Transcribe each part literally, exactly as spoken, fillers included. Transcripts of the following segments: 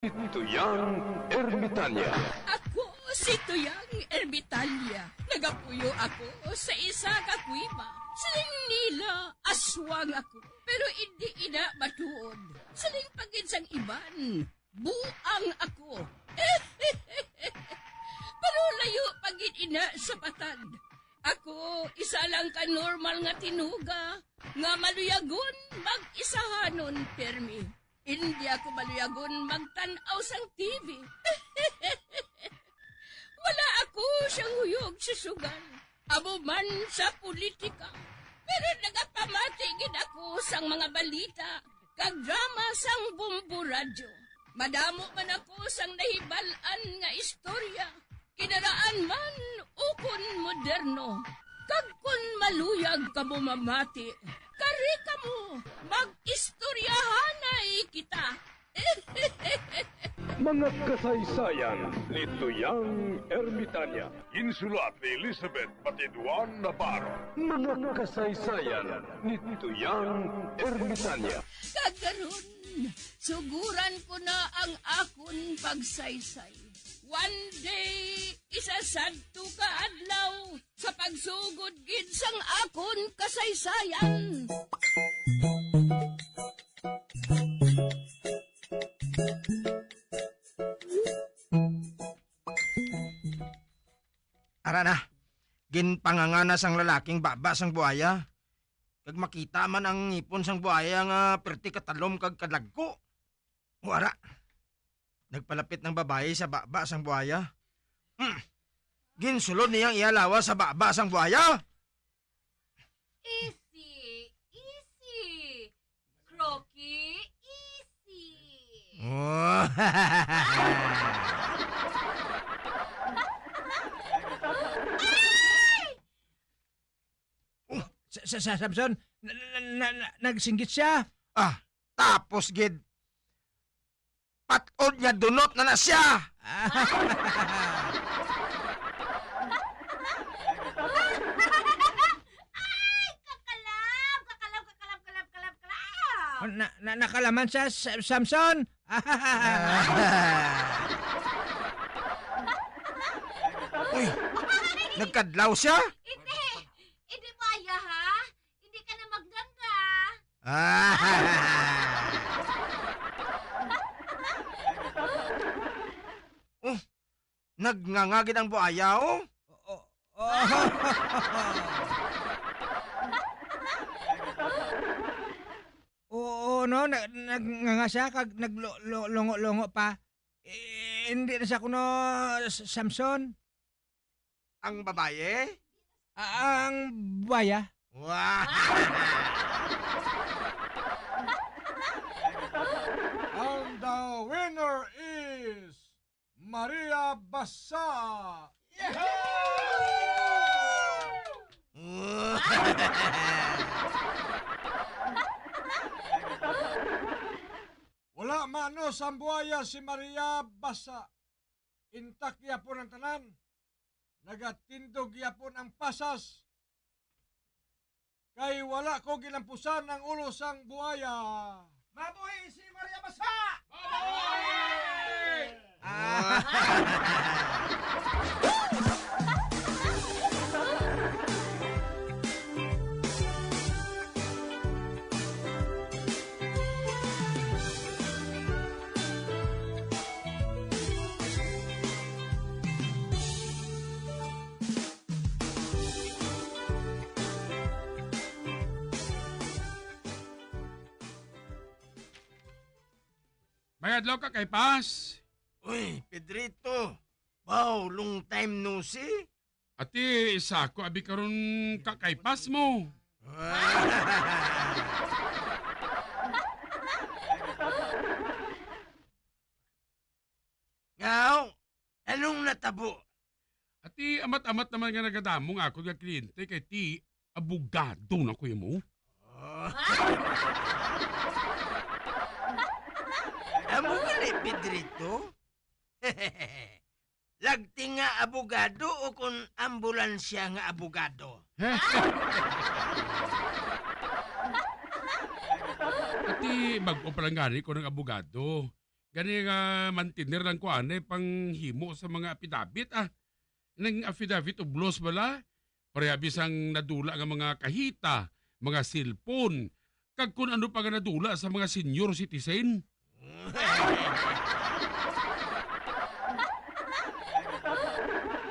Tuyang Ermitanya. Ako si Tuyang Ermitanya. Nagapuyo ako sa isa ka kuweba. Siling nila, aswang ako. Pero hindi ina matuod. Siling pa gid sang iban, buang ako. Pero layo pa gid ina sa patag. Ako, isa lang ka normal nga tinuga nga maluyagon mag-isahanon permi. Hindi ako maluyagon magtan-aw sang T V. Wala ako siyang huyog sa sugal, amo man sa politika. Pero nagapamati gid ako sang mga balita kag drama sang Bombo Radyo. Madamo man ako sang nahibal-an nga istorya, kinaraan man ukon moderno. Kag kon maluyag kamo mamati, kari kamo, mag-istoryahanay kita. Mga kasaysayan ni Tuyang Ermitanya. Ginsulat ni Elizabeth Batiduan Navarro. Mga kasaysayan ni Tuyang Ermitanya. Kag karon, suguran ko na ang akon pagsaysay. One day, isa sadto ka adlaw, sa pagsugod gid sang akon kasaysayan. Ara na, ginpangangana sang lalaking baba sang buaya, kag makita man ang ngipon sang buaya nga perti katalom kag kadagko. O ara, nagpalapit ang babayi sa baba sang buaya. Hmm. Ginsulod niya ang iya lawas sa baba sang buaya. Easy, easy. Croaky, easy. Oh. Ay! Oh, sa, sa, sa, Samson, na, na, na, na, nagsinggit siya. Ah, tapos gid. Patod nga dunot na na siya. Ah. Ay, kakalaw, kakalaw, kakalaw, kakalaw, kakalaw. Oh, na, na, nakalaman siya, Sa-, Samson? Uy, nagkadlaw siya? Hindi. Hindi mo aya, ha? Hindi ka na magnangga. Ah. Oh, nagnganga gid ang buaya, oh. Oo, oo. Oo, no, na-, nagnganga siya kag naglo-, lo-, longo-longo pa. Eh, hindi na siya kuno, S-, Samson. Ang babaye? A-, ang baya. Wow! And the winner is Maria Basa. Wala manos ang buaya si Maria Basa. Intak gyapon ang tanan. Nagatindog gyapon ang pasas. Kay wala ko gilampusan ang ulo sang buaya. Mabuhi si Maria Basa! Mabuhi! Ah. May adlaw, Kakay Pas. Uy, Pedrito. Baw, long time no see. Ati, isa ko abi karon, Kakay Pas mo. Ngaw, anong natabo? Ati, amat-amat naman nga nagadamo nga ako nga kliyente kay ti abogado na kuya mo. Oh. Amo gali, Pedrito? Lagting nga abogado o kon ambulansya nga abogado? Ati, bag-o pa lang gani ko ng abogado. Gani nga mantener lang ko anay panghimo sa mga apidabit, ah. Nang affidavit of loss bala, pareha bisan nadula nga mga kahita, mga cellphone, kag kun ano pa nga nadula sa mga senior citizen.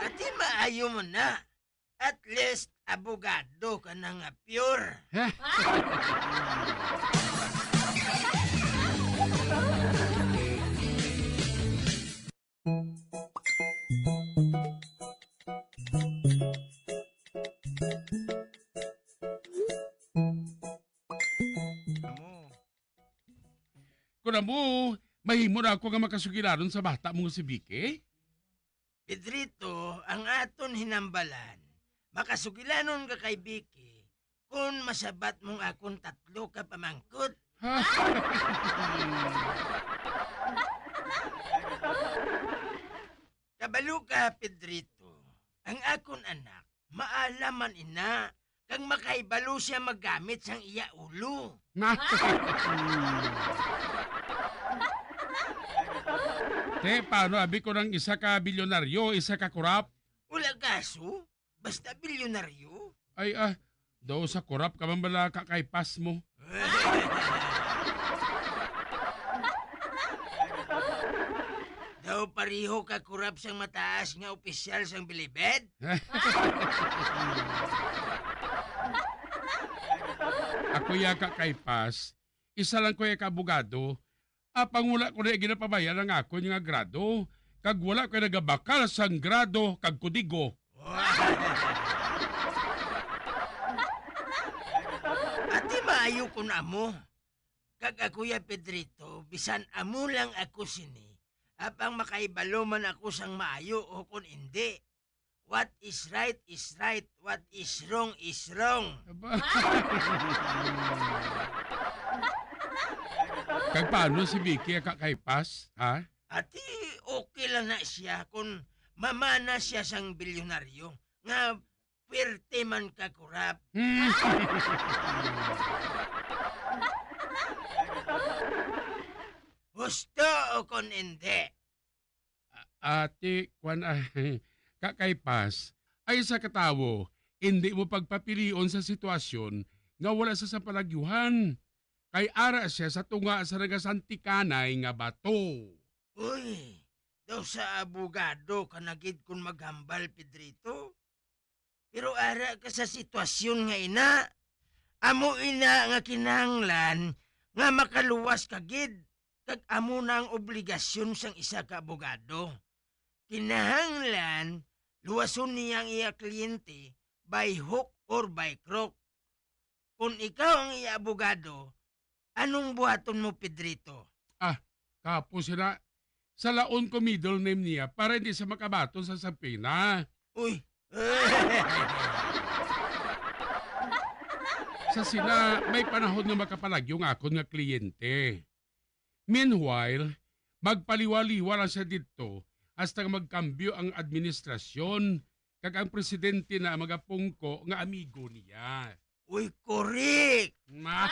Ati maayo mo na. At least, abogado ka na nga pure. Amo. Kun amo, mahimo na ako nga makasugilanon sa bata mo nga si Vicky? Pedrito, ang aton hinambalan, makasugilanon ka kay Vicky kun masabat mong akon tatlo ka pamangkot. Ha? Kabalo ka, Pedrito, ang akon anak, maalam man ina, kag makahibalo siya maggamit sang iya ulo. Na- Te, paano abi ko nang isa ka bilyonaryo, isa ka kurap? Wala kaso, basta bilyonaryo. Ay, ah, daw sa kurap ka man bala ka kay pas mo. Daw pareho ka kurap sang mataas nga opisyal sang bilibid? Ako ya ka kay pas, isa lang ko ya ka abogado, apang wala ko na ginapabayan ang akon nga grado, kag wala ko nagabakal sang grado kag kodigo. Ati maayo ko na mo. Kag ako ya, Pedrito, bisan amo lang ako sini, apang makahibalo man ako sang maayo o kon indi. What is right is right, what is wrong is wrong. Aba. Kag paano si Vicky, ka kay pas, ha? Ati, okay lang na siya kung mamana siya sang bilyonaryo nga pwerte man ka kurap. Hmm. Husto o kon indi? A-, ati, kwan, ah, ka kay pas, ay sa katawo, indi mo pagpapilion sa sitwasyon nga wala sa, sa palagyuhan. Kay ara siya sa tunga sa nagasantikanay nga bato. Uy, daw sa abogado ka na gid kon maghambal, Pedrito. Pero ara ka sa sitwasyon nga ina, amo ina nga kinahanglan nga makaluwas ka gid, kag amo na ang obligasyon sang isa ka abogado. Kinahanglan luwason niya ang iya kliyente by hook or by crook. Kon ikaw ang iya abogado, anong buhaton mo, Pedrito? Ah, kapo sila. Salaon ko middle name niya para hindi siya makabaton sa sapina. Uy! Sa sina, may panahon nga makapalagyo nga akon nga kliyente. Meanwhile, magpaliwa-liwa lang siya didto hasta nga magkambyo ang administrasyon kag ang presidente na magapungko nga amigo niya. Uy, correct! Ma-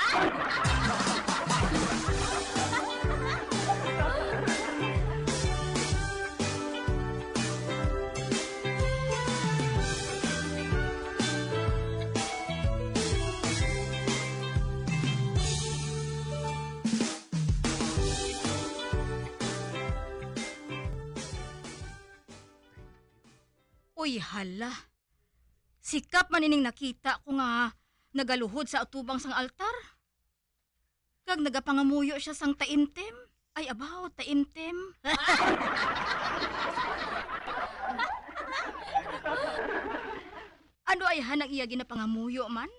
Uy, hala. Sikap man ining nakita ko nga nagaluhod sa atubang sang altar. Kag nagapangamuyo siya sang taimtim. Ay, abaw, taimtim. Ano ay han ang iya ginapangamuyo man?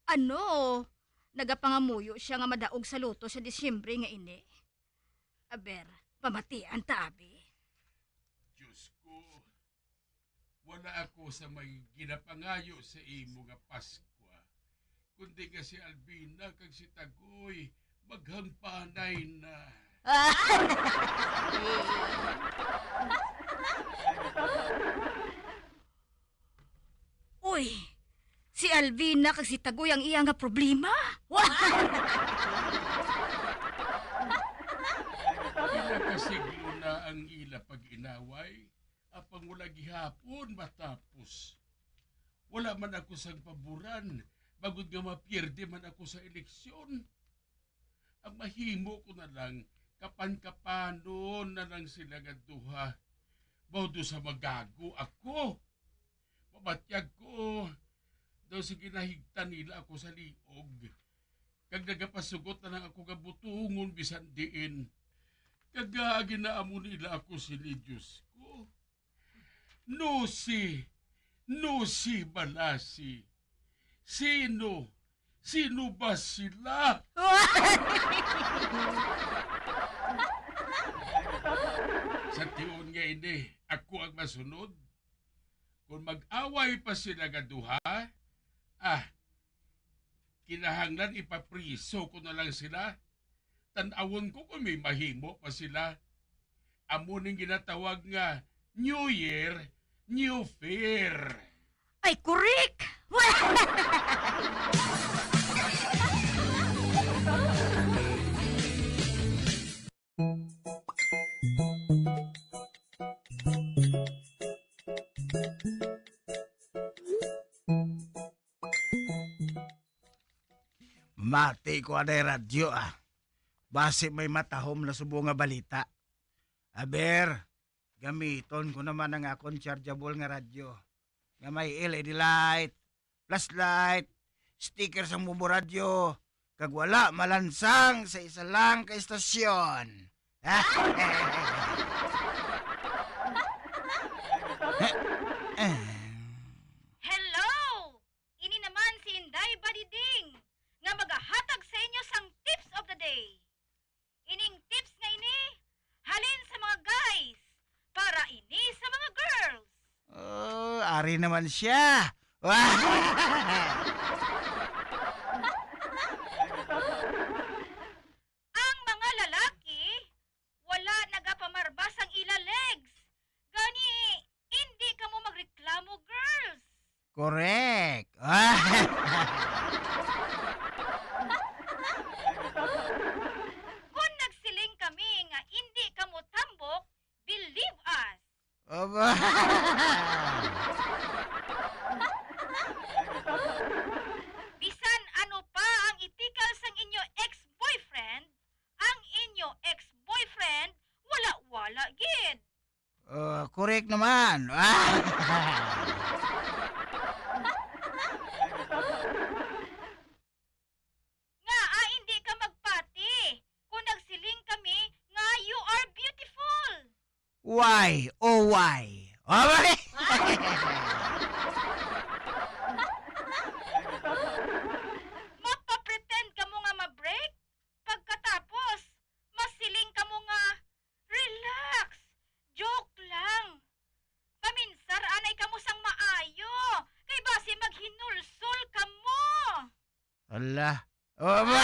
Ano? Nagapangamuyo siya nga madaog sa luto sa Disyembre nga ini. Aber, pamatian ta, abi. Diyos ko, wala ako sa may ginapangayo sa imo nga Paskwa, kundi nga si Alvina kag si Tagoy maghangpanay na. Uy, si Alvina kag si Tagoy ang iya nga problema. Siglo na ang ila pag-inaway, apang wala gihapon matapos. Wala man ako sang paboran, bangod nga mapierde man ako sa eleksyon. Ang mahimo ko na lang, kapan-kapanon na lang sila nga duha. Bawdo sa magago ako. Mabatyag ko daw sa ginahigtan nila ako sa liog. Kag nagapasugot na lang ako nga butungon bisan diin. Kag, ah, ginaamo nila ako sini, Dios ko. Nusi, nusi balasi. Sino, sino ba sila? Sa tion nga ini, ako ang masunod. Kung mag-away pa sila nga duha, ah, kinahanglan ipapriso ko na lang sila. Tan-awon ko kung may mahimo pa sila. Amo ning ginatawag nga New Year, New Fear. Ay, correct! Mati ko anay radyo, ah. Basi may matahom na subong nga balita. Aber, gamiton ko naman ang akon chargeable nga radyo nga may L E D light, flashlight, sticker sang Bombo Radyo, kag wala malansang sa isa lang ka istasyon. Hello! Ini naman si Inday Badiding nga magahatag sa inyo sang tips of the day. Ining tips nga ini halin sa mga guys, para ini sa mga girls. Oh, ari naman siya. Ang mga lalaki, wala nagapamarba sang ila legs. Gani, indi kamo magreklamo, girls. Correct. Kon nagsiling kami nga indi kamo tambok, believe us. Aba. Bisan ano pa ang itikal sang inyo ex-boyfriend, ang inyo ex-boyfriend wala-wala gid. Ah, correct naman. Ngaa indi ka magpati kon nagsiling kami nga you are beautiful? Why? Oh, why? Oh, why? Magpa-pretend kamo nga ma-break, pagkatapos masiling kamo nga, "Relax, joke lang." Paminsar anay kamo sang maayo, kay basi maghinulsol kamo. Hala. Oh, ba?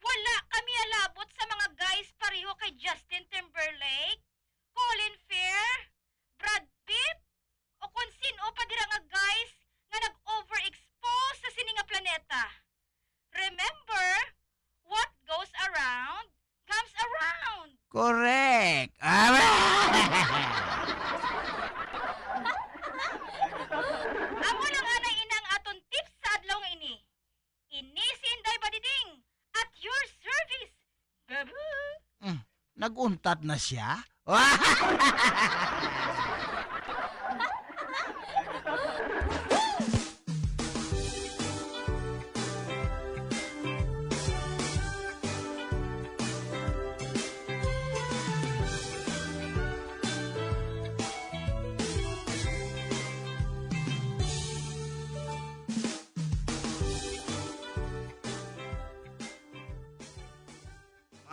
Wala kami alabot sa mga guys pareho kay Justin Timberlake, Colin Firth, Brad Pitt, o kon sin-o pa dira nga guys nga nag-overexpose sa sini nga planeta. Remember, what goes around comes around. Correct. Amo lang anay ina ang aton tips sa adlaw nga ini. Ini si Inday Badiding at your service, babu. Mm, nag-untat na siya?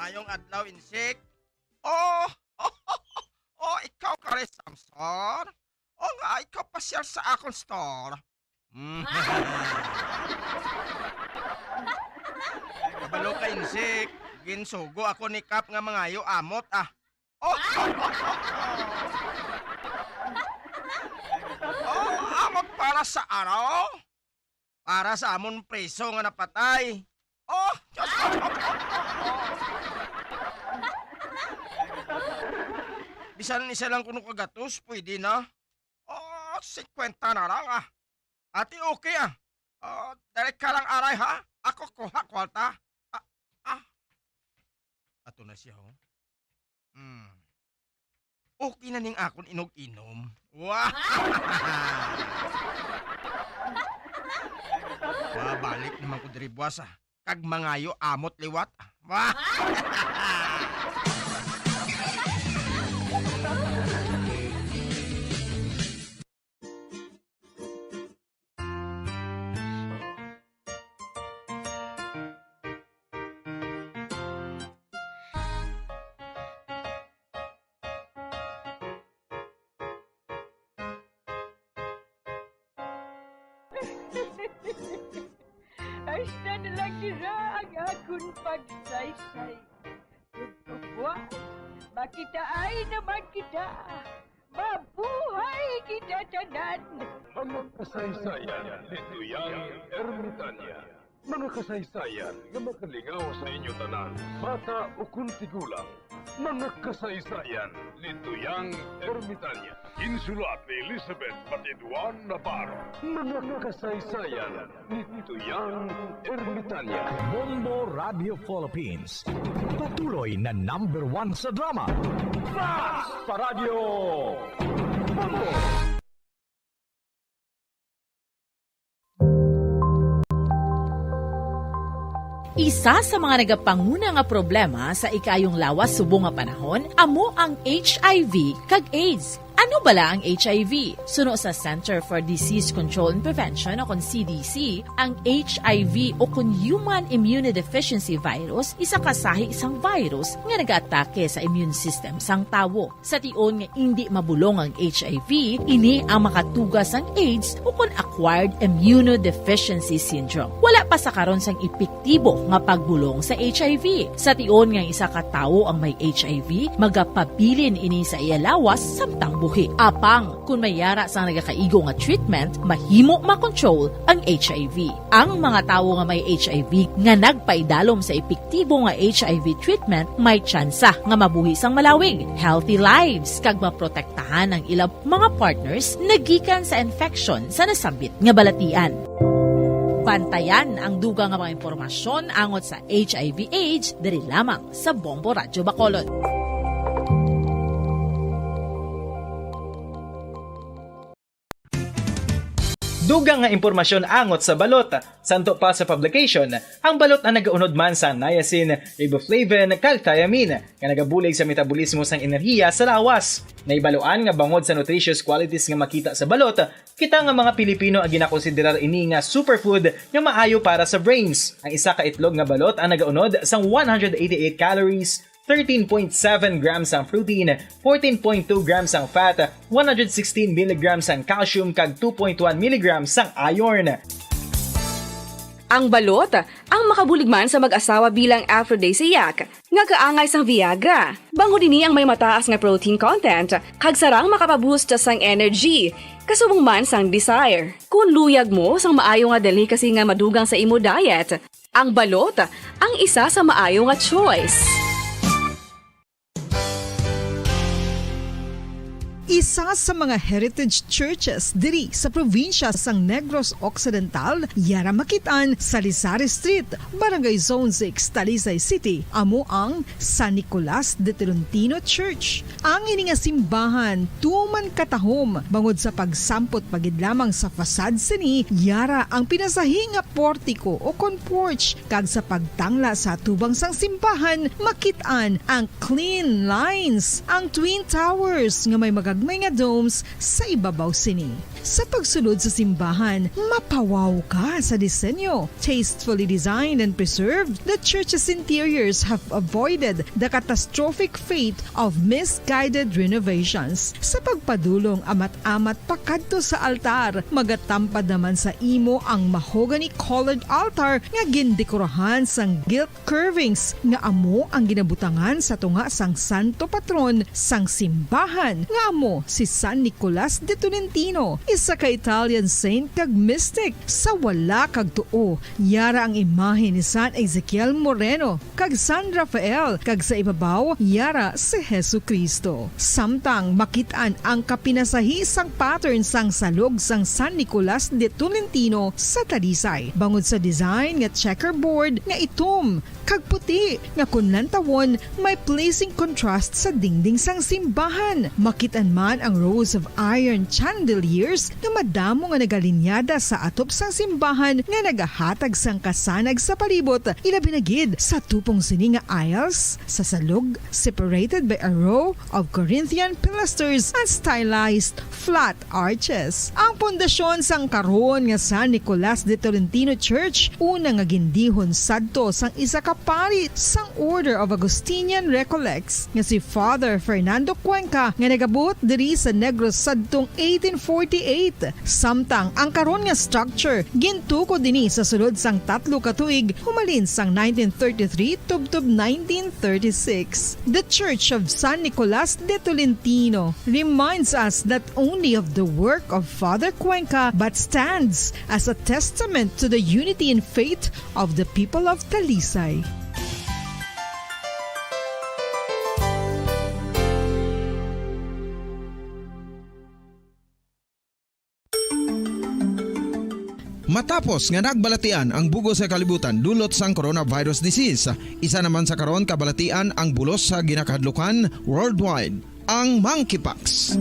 Mayong adlaw, Insik. Oh, oh, ikaw ka rin, Samson? O nga, ikaw pasyal sa akon store. Mm. Kabalo ka, Insik. Ginsugo ako ni Kap nga mangayo amot, ah. Oh, oh, amot para sa araw? para sa amon preso nga napatay. Oh, Diyos ko! Bisan isa lang kuno ka gatos, pwede na. Oh, singkwenta na lang, ah. Ati, okay, ah. Oh, dali ka lang, aray, ha? Ako kuha kwarta. Ah, ah. Ato na siya, oh. Hmm. Okay na ning akon inog-inom. Wah! Mabalik naman ko diri buwas, ah. Kag mangayo amot liwat, ah. Wah! Hasta na lang dira ang akon pagsaysay. Ug buwas, makitaay naman kita. Mabuhay kita tanan! Mga kasaysayan ni Tuyang Ermitanya. Mga kasaysayan nga makalingaw sa inyo tanan, bata ukon tigulang. Mga kasaysayan ni Tuyang Ermitanya. Ginsulat ni Elizabeth Batiduan Navarro. Mga kasaysayan ni Tuyang Ermitanya. Bombo Radio Philippines. Patuloy na number one sa drama. Fast Paradyo Bombo! Isa sa mga nagapanguna nga problema sa ikaayong lawas subong nga panahon amo ang H I V kag AIDS. Ano bala ang H I V? Suno sa Center for Disease Control and Prevention o kon C D C, ang H I V o kon Human Immunodeficiency Virus isa ka sahi sang virus nga nagaatake sa immune system sang tawo. Sa tion nga indi mabulong ang H I V, ini ang makatuga sang AIDS o kon Acquired Immunodeficiency Syndrome. Wala pa sa karon sang epektibo nga pagbulong sa H I V. Sa tion nga isa ka tawo ang may H I V, magapabilin ini sa iya lawas samtang buhi. Apang, kon may yara sang nagakaigo nga treatment, mahimo makontrol ang H I V. Ang mga tawo nga may H I V nga nagpaidalom sa epektibo nga H I V treatment may tsansa nga mabuhi sang malawig, healthy lives, kag maprotektahan ang ila mga partners nagikan sa infection sa nasambit nga balatian. Bantayan ang dugang nga mga impormasyon angot sa H I V AIDS diri lamang sa Bombo Radyo Bacolod. Dugang nga impormasyon angot sa balot. Santo pa sa publication, ang balot ang nagaunod man sa niacin, riboflavin, kag thiamine, nga nagabulig sa metabolismo sang enerhiya sa lawas. Nahibaluan nga bangod sa nutritious qualities nga makita sa balot, kita nga mga Pilipino ang ginakonsiderar ini nga superfood nga maayo para sa brains. Ang isa ka itlog nga balot ang nagaunod sang one hundred eighty-eight calories, thirteen point seven grams ang protein, fourteen point two grams ang fat, one hundred sixteen milligrams ang calcium, kag two point one milligrams ang iron. Ang balot, ang makabulig man sa mag-asawa bilang aphrodisiac, nga kaangay sang Viagra. Bangod ini ang may mataas nga protein content, kag sarang makapaboost sang energy, kasubong man sang desire. Kon luyag mo sang maayo nga delicacy nga madugang sa imo diet, ang balot ang isa sa maayo nga choice. Isa sa mga heritage churches diri sa probinsya sang Negros Occidental, yara makit-an sa Lizares Street, Barangay Zone six, Talisay City, amo ang San Nicolas de Tolentino Church. Ang ini nga simbahan tuman katahom bangod sa pagsampot pa gid lamang sa facade sini, yara ang pinasahi nga portico o kon porch, kag sa pagtangla sa atubang sang simbahan makit-an ang clean lines, ang twin towers nga may magagmay nga domes sa ibabaw sini. Sa pagsulod sa simbahan, mapawaw ka sa disenyo. Tastefully designed and preserved, the church's interiors have avoided the catastrophic fate of misguided renovations. Sa pagpadulong amat-amat pakadto sa altar, magatampad naman sa imo ang mahogany-colored altar nga gindekorahan sang gilt curvings nga amo ang ginabutangan sa tunga sang santo patron sang simbahan, nga amo si San Nicolas de Tolentino. isa ka Italian saint kag mystic. Sa wala kag tuo, yara ang imahe ni San Ezekiel Moreno kag San Rafael, kag sa ibabaw, yara si Jesu-Cristo. Samtang makit-an ang kapinasahi sang pattern sang salog sang San Nicolas de Tolentino sa Talisay, bangod sa design nga checkerboard nga itom kag puti, nga kon lantawon, may pleasing contrast sa dingding sang simbahan. Makit-an man ang rows of iron chandeliers nga madamo nga nagalinyada sa atop sang simbahan nga nagahatag sang kasanag sa palibot, ilabi na gid sa tupong sini nga aisles sa salog, separated by a row of Corinthian pilasters and stylized flat arches. Ang pundasyon sang karon nga San Nicolas de Tolentino Church, una nga gindihon sadto sang isa ka pari sang Order of Augustinian Recollects nga si Father Fernando Cuenca, nga nagabuot diri sa Negros sadtong eighteen forty-eight. Samtang ang karon nga structure gintukod ini sa sulod sang tatlo ka tuig, humalin sang nineteen thirty-three tubtob nineteen thirty-six. The Church of San Nicolas de Tolentino reminds us not only of the work of Father Cuenca, but stands as a testament to the unity in faith of the people of Talisay. Matapos nga nagbalatian ang bug-os nga kalibutan dulot sang coronavirus disease, isa naman sa karon kabalatian ang bulos sa ginakahadlukan worldwide, ang monkeypox.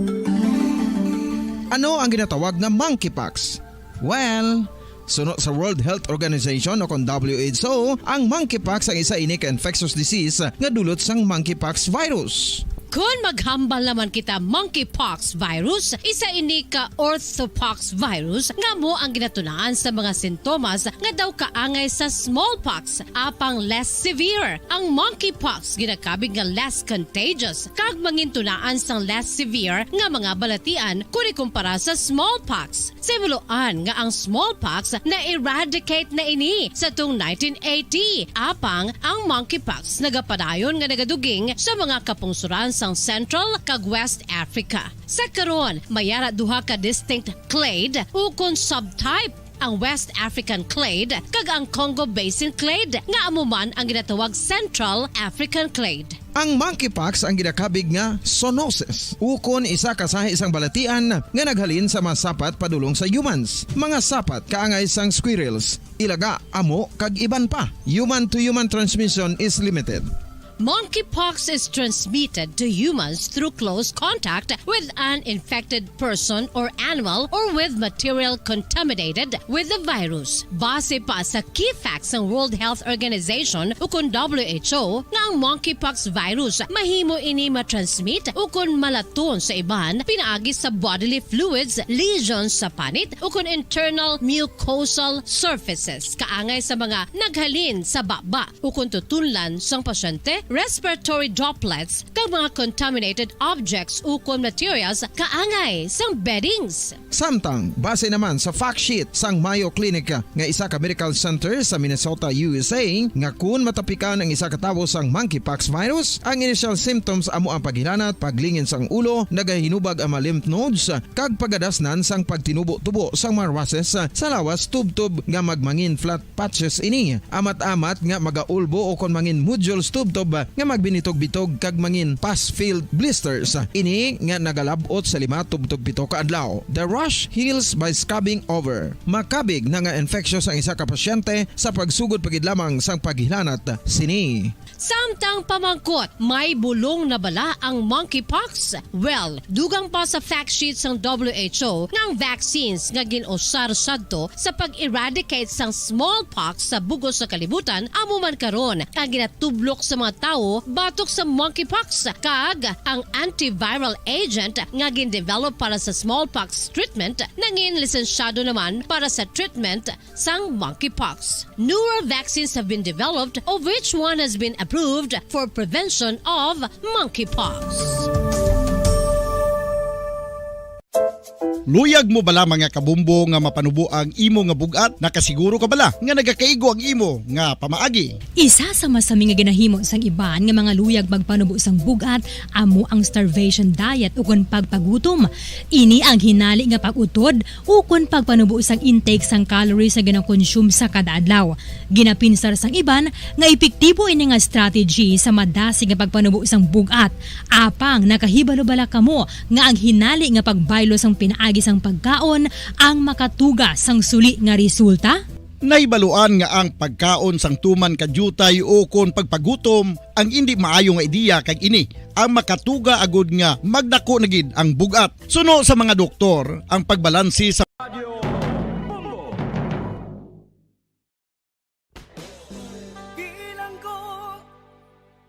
Ano ang ginatawag nga monkeypox? Well, suno sa World Health Organization o kon W H O, ang monkeypox ang isa ini ka infectious disease nga dulot sang monkeypox virus. Kon maghambal naman kita, monkeypox virus, isa ini ka orthopox virus nga amo ang ginatunaan sa mga sintomas nga daw kaangay sa smallpox, apang less severe. Ang monkeypox ginakabig nga less contagious kag mangintunaan sang less severe nga mga balatian kon ikumpara sa smallpox. Sa himuloan nga ang smallpox na-eradicate na ini sa tong nineteen eighty, apang ang monkeypox nagapadayon nga nagaduging sa mga kapungsoran sang Central kag West Africa. Sa karon, may ara duha ka distinct clade ukon subtype, ang West African clade kag ang Congo Basin clade, nga amo man ang ginatawag Central African clade. Ang monkeypox ang ginakabig nga zoonosis, ukon isa ka sahi sang balatian nga naghalin sa mga sapat padulong sa humans, mga sapat kaangay sang squirrels, ilaga, amo, kag iban pa. Human-to-human transmission is limited. Monkeypox is transmitted to humans through close contact with an infected person or animal or with material contaminated with the virus. Base pa sa key facts sang World Health Organization ukon W H O, nga ang monkeypox virus mahimo ini matransmit ukon malaton sa iban pinaagi sa bodily fluids, lesions sa panit, ukon internal mucosal surfaces, kaangay sa mga naghalin sa baba ukon tutunlan sang pasyente, respiratory droplets, kag mga contaminated objects ukon materials kaangay sang beddings. Samtang, base naman sa fact sheet sang Mayo Clinic nga isa ka medical center sa Minnesota, U S A, nga kun matapikan ang isa ka tawo sang monkeypox virus, ang initial symptoms amo ang paghilanat, paglingin sang ulo, nagahinubag ang mga lymph nodes, kag pagadasnan sang pagtinubo-tubo sang mga rushes sa lawas tubtob nga magmangin flat patches ini. Amat-amat nga magaulbo ukon mangin nodules tubtob nga magbinitog-bitog kag mangin pus-filled blisters. Ini nga nagalab-ot sa lima tubtob pito ka adlaw. The rash heals by scabbing over. Makabig na nga infectious ang isa ka pasyente sa pagsugod pa gid lamang sang paghilanat sini. Samtang pamangkot, may bulong na bala ang monkeypox? Well, dugang pa sa fact sheet sang W H O nga ang vaccines nga gin-usar sadto sa pag-eradicate sang smallpox sa bug-os nga kalibutan amo man karon ang ginatublok sa mga tawo batok sa monkeypox, kag ang antiviral agent nga gin-develop para sa smallpox treatment nangin lisensyado naman para sa treatment sang monkeypox. Newer vaccines have been developed, of which one has been approved for prevention of monkeypox. Luyag mo bala, mga kabumbo, nga mapanubo ang imo nga bug-at? Nakasiguro ka bala nga nagakaigo ang imo nga pamaagi? Isa sa masami nga ginahimo sang iban nga mga luyag magpanubo sang bug-at amo ang starvation diet ukon pagpagutom. Ini ang hinali nga pag-utod ukon pagpanubo sang intake sang calories nga gina-consume sa kada adlaw. Ginapinsar sang iban nga epektibo ini nga strategy sa madasig nga pagpanubo sang bug-at. Apang nakahibalo bala kamo nga ang hinali nga pagbaylo sang pinaagi sang pagkaon ang makatuga sang suli nga resulta? Nahibaluan nga ang pagkaon sang tuman ka diutay ukon pagpagutom ang indi maayo nga ideya, kag ini ang makatuga agud nga magdako na gid ang bug-at. Suno sa mga doktor, ang pagbalanse sa Bilanggo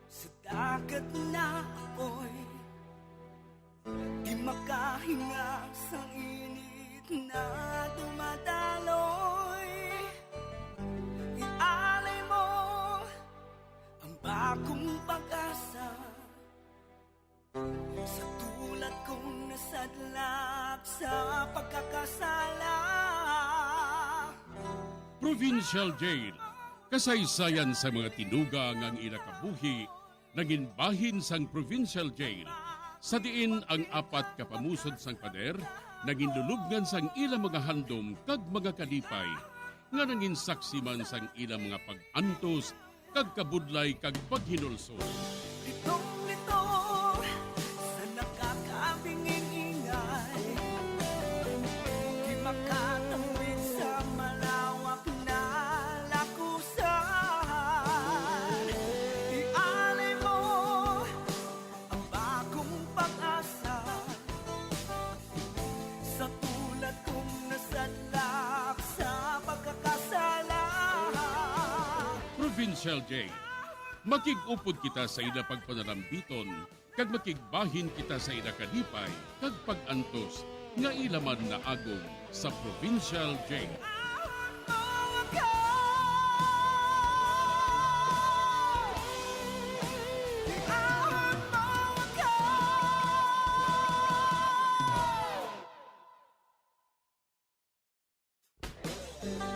sa dagat na apoy, di makahinga sang init na dumadaloy. Ialay mo ang bagong pag-asa. Sa tulad kong nasadlak sa pagkakasala. Provincial Jail, kasaysayan sa mga tinuga nga ang ila kabuhi nangin bahin sang Provincial Jail, sa diin ang apat ka pamusod sang pader nangin lulubngan sang ila mga handom kag mga kalipay, nga nangin saksi man sang ila mga pag-antos kag kabudlay kag paghinulsol. Litong-litong sa nakakabinging ingay, di makatawid sa malawak na lakusan. Ialay mo ang bagong pag-asa. Sa tulad kong nasadlak sa pagkakasala. Provincial Jail. Makig-upod kita sa ila pagpanalambiton, kag makigbahin kita sa ila kalipay kag pag-antos nga ila man naagom sa Provincial Jail.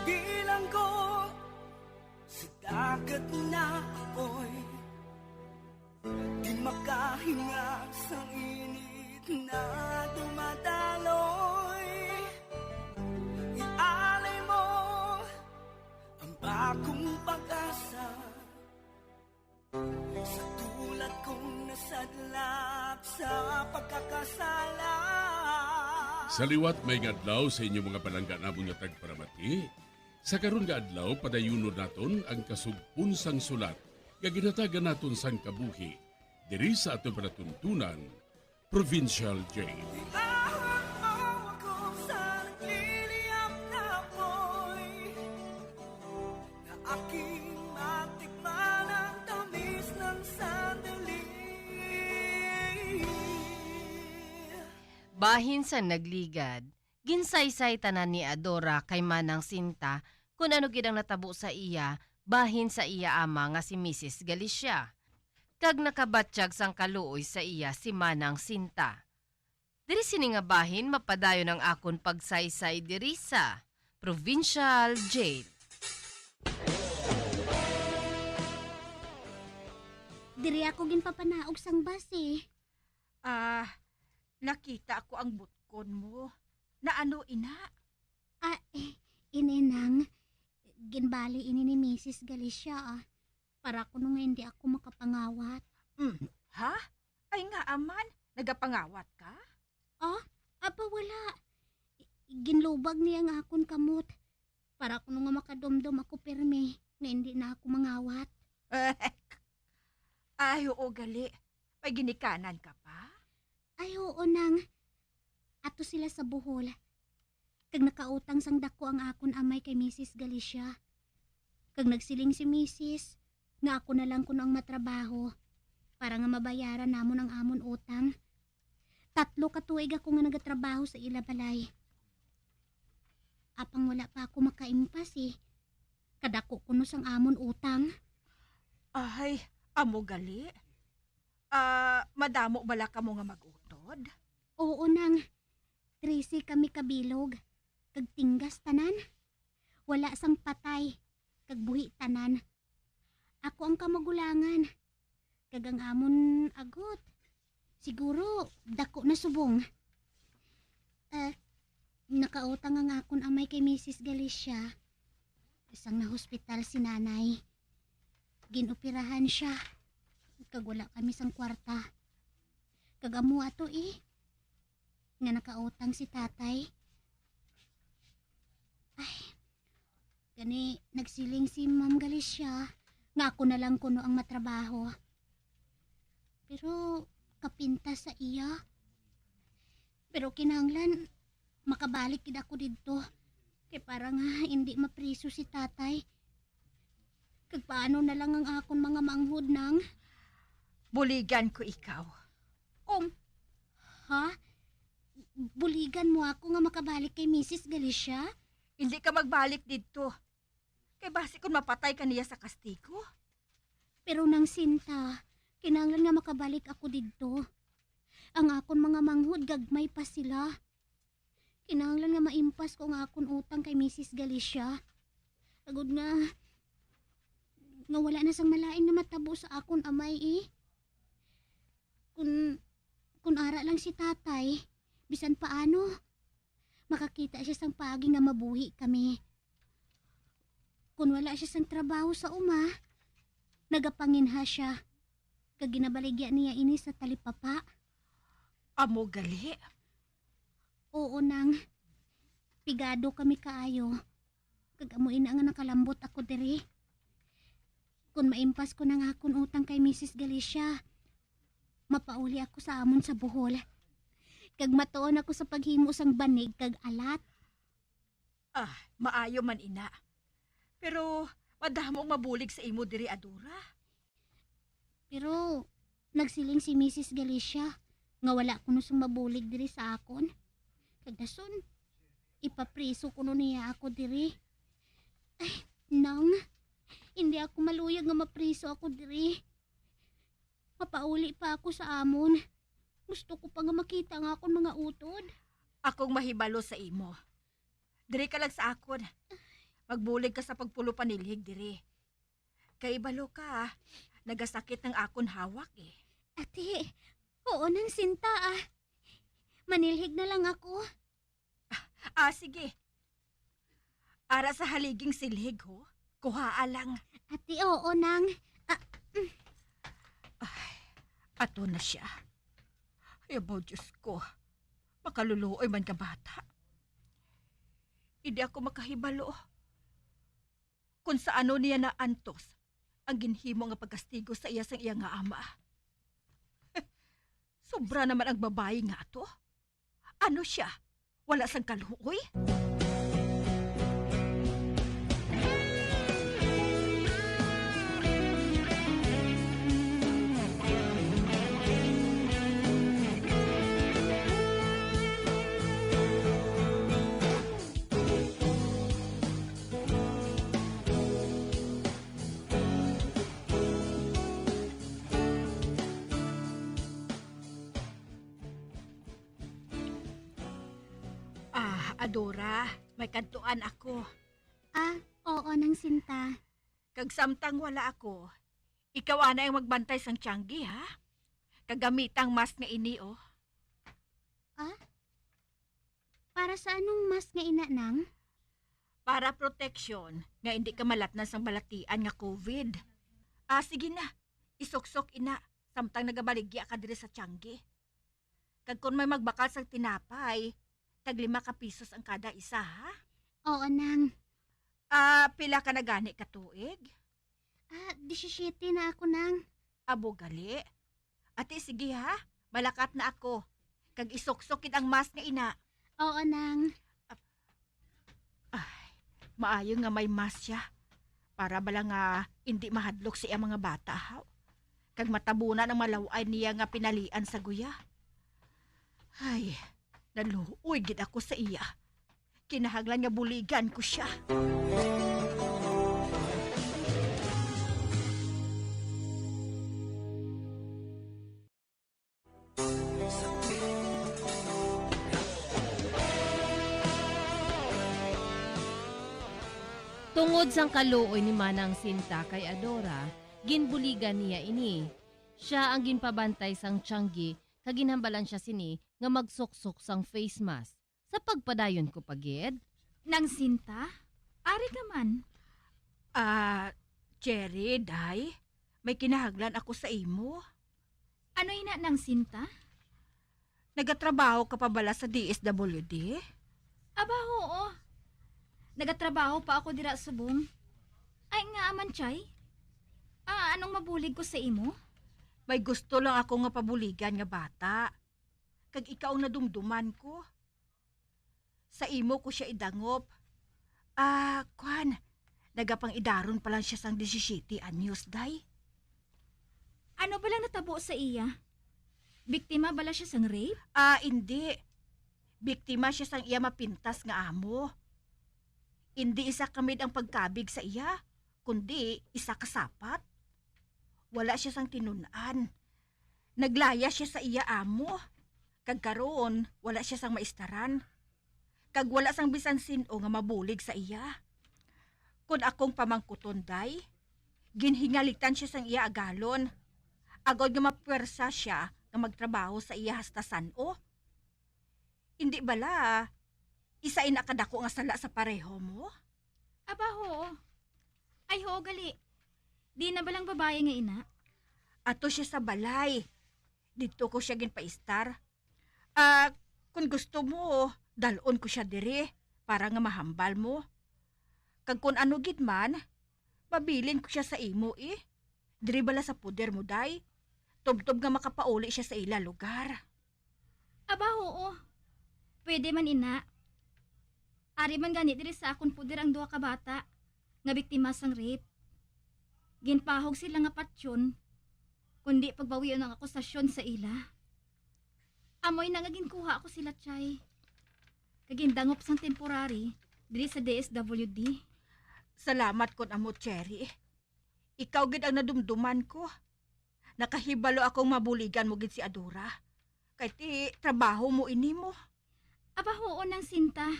Bilanggo sa dagat na apoy, di makahinga sa init na dumadaloy. Ialay mo ang bagong pag-asa. Sa tulad kong nasadlak sa pagkakasala. Sa liwat, maayong adlaw sa inyo, mga palangga namon nga tagparamati. Sa karon nga adlaw, padayunon naton ang kasugpon sang sulat nga ginhatagan naton sang kabuhi diri sa aton palatuntunan, Provincial Jail. Iahon mo ako sa nagliliyab na apoy, na aking matikman ang tamis ng sandali. Bahin sa nagligad, ginsaysay tanan ni Adora kay Manang Sinta kon ano gid ang natabo sa iya bahin sa iya ama nga si Misis Galicia. Kag nakabatyag sang kaluoy sa iya si Manang Sinta. Diri sini nga bahin mapadayon ang akon pagsaysay diri sa Provincial Jail. Diri ako ginpapanaog sang bus, eh. Ah, nakita ko ang butkon mo. Naano ina? Ah, eh, ini, Nang, ginbali ini ni Misis Galicia, ah. Para kuno nga hindi ako makapangawat. Mm, ha? Ay, ngaa man, nagapangawat ka? Ah, apa, wala. Ginlubag niya ang akon kamot. Para kuno nga makadumdom ako pirmi nga hindi na ako mangawat. Ay, oo, gali. May ginikanan ka pa? Ay, oo, Nang. Ato sila sa Bohol. Kag nakautang sang dako ang akon amay kay Misis Galicia. Kag nagsiling si Misis nga ako na lang kuno ang matrabaho para nga mabayaran namon ang amon utang. Tatlo ka tuig ako nga nagatrabaho sa ila balay. Apang wala pa ako makaimpas, eh. Kadako kuno sang amon utang. Ay, amo gali? Ah, madamo bala kamo nga mag-utod? Oo, Nang. Trese kami ka bilog, kag tinggas tanan. Wala sang patay, kag buhi tanan. Ako ang kamagulangan, kag ang amon agot, siguro, dako na subong. Ah, nakautang ang akon amay kay Misis Galicia. Sang nahospital si Nanay, ginoperahan siya, kag wala kami sang kwarta. Kag amo ato, eh, nga nakautang si Tatay. Ay, gani nagsiling si Ma'am Galicia nga ako na lang kuno ang matrabaho. Pero kapintas sa iya. Pero kinahanglan makabalik gid ako didto. Kay para nga hindi mapriso si Tatay. Kag paano na lang ang akon mga manghod, Nang? Buligan ko ikaw. Um, ha? Buligan mo ako nga makabalik kay Misis Galicia? Hindi ka magbalik didto. Kay basi kon mapatay ka niya sa kastigo. Pero Nang Sinta, kinahanglan nga makabalik ako didto. Ang akon mga manghod, gagmay pa sila. Kinahanglan nga maimpas ko ang akon utang kay Misis Galicia. Agod nga, nga wala na sang malain nga matabo sa akon amay, eh. Kun, kun ara lang si Tatay, bisan paano, makakita siya sang paagi nga mabuhi kami. Kun wala siya sang trabaho sa uma, nagapanginha siya, kag ginabaligya niya ini sa talipapa. Amo gali? Oo, Nang. Pigado kami kaayo, kag amo ina nga nakalambot ako diri. Kon maimpas ko na nga akon utang kay Misis Galicia, mapauli ako sa amon sa Bohol, kag matuon ako sa paghimo sang banig kag alat. Ah, maayo man ina. Pero madamo ang mabulig sa imo diri, Adora. Pero nagsiling si Misis Galicia nga wala kuno sang mabulig diri sa akon. Kag dason, ipapriso kuno niya ako diri. Ay, Nang, hindi ako maluyag nga mapriso ako diri. Mapauli pa ako sa amon. Gusto ko pa nga makita ang akon mga utod. Akong mahibalo sa imo. Diri ka lang sa akon. Magbulig ka sa pagpulo panilhig diri. Kay balo ka, nagasakit ang akon hawak, eh. Ate, oo, Nang Sinta, ah. Manilhig na lang ako. Ah, sige. Ara sa haliging silhig, ho. Kuhaa lang. Ate, oo, Nang. Ah, mm. Ay, ato na siya. Ay, abaw, Diyos ko. Makaluluoy man nga bata. Hindi ako makahibalo kung sa ano niya naantos ang ginhimo nga pagkastigo sa iya sang iya nga ama. Sobra naman ang babayi nga ato. Ano siya? Wala sang kaluoy? Ah, Adora, may kadtuan ako. Ah, oo, Nang Sinta. Kag samtang wala ako, ikaw anay ang magbantay sang tiyanggi, ha? Kag gamita ang mask nga ini, oh. Ah? Para sa anong mask nga ina, Nang? Para proteksyon nga hindi ka malatnan sang balatian nga covid. Ah, sige na. Isuksok ina, samtang nagabaligya ka diri sa tiyanggi. Kag kon may magbakal sang tinapay, tag lima ka pisos ang kada isa, ha? Oo, Nang. Ah, pila ka na gani ka tuig? Ah, disisiyete na ako, Nang. Abo gali. Ati, sige ha, malakat na ako. Kag isuksok gid ang mask nga ina. Oo, Nang. Ay, maayo nga may mask siya. Para bala nga indi mahadlok sa iya mga bata, haw. Kag matabunan ang malaw-ay niya nga pinalian sa guya. Ay, naluoy gid ako sa iya. Kinahanglan nga buligan ko siya. Tungod sang kaluoy ni Manang Sinta kay Adora, ginbuligan niya ini. Sia ang ginpabantay sang tianggi, kag ginhambalan sia sini nga magsuksok sang face mask. Sa pagpadayon ko pa gid. Nang Sinta? Ari ka man. Ah, Cherry, day, may kinahanglan ako sa imo. Ano ina, Nang Sinta? Nagatrabaho ka pa bala sa D S W D? Aba, oo. Nagatrabaho pa ako dira subong. Ay, nga man, Chay? Ah, anong mabulig ko sa imo? May gusto lang ako nga pabuligan nga bata. Kag ikaw ang nadumduman ko. Sa imo ko sia idangop. Ah, kwan, nagapang-idaron pa lang sia sang disisiyete anyos, day. Ano ba lang natabo sa iya? Biktima bala sia sang rape? Ah, indi. Biktima sia sang iya mapintas nga amo. Indi isa kamid ang pagkabig sa iya, kundi isa ka sapat. Wala sia sang tinun-an. Naglaya sia sa iya amo, kag karon wala sia sang maistaran, kag wala sang bisan sin-o nga mabulig sa iya. Kon akong pamangkuton, day, ginhingalitan sia sang iya agalon, agod nga mapwersa sia nga magtrabaho sa iya hasta san-o. Indi bala, isa ina kadako nga sala sa pareho mo? Aba, oo. Ay, oo, gali. Di na balang babayi nga ina? Ato sia sa balay. Didto ko sia ginpaistar. Ah, kon gusto mo, dal-on ko sia diri para nga mahambal mo. Kag kon ano gid man, mabilin ko sia sa imo, eh. Diri bala sa poder mo, day. Tubtob nga makapauli sia sa ila lugar. Aba, oo. Pwede man, ina. Ari man gani diri sa akon poder ang duha ka bata nga biktima sang rape. Ginpahog sila nga patyon, kundi pagbawion ang akusasyon sa ila. Amo ina nga ginkuha ko sila, Chay, kag gindangop sang temporary diri sa D S W D. Salamat kon amo, Cherry. Ikaw gid ang nadumduman ko. Nakahibalo akong mabuligan mo gid si Adora. Kay ti trabaho mo ini mo. Aba, huon, Nang Sinta.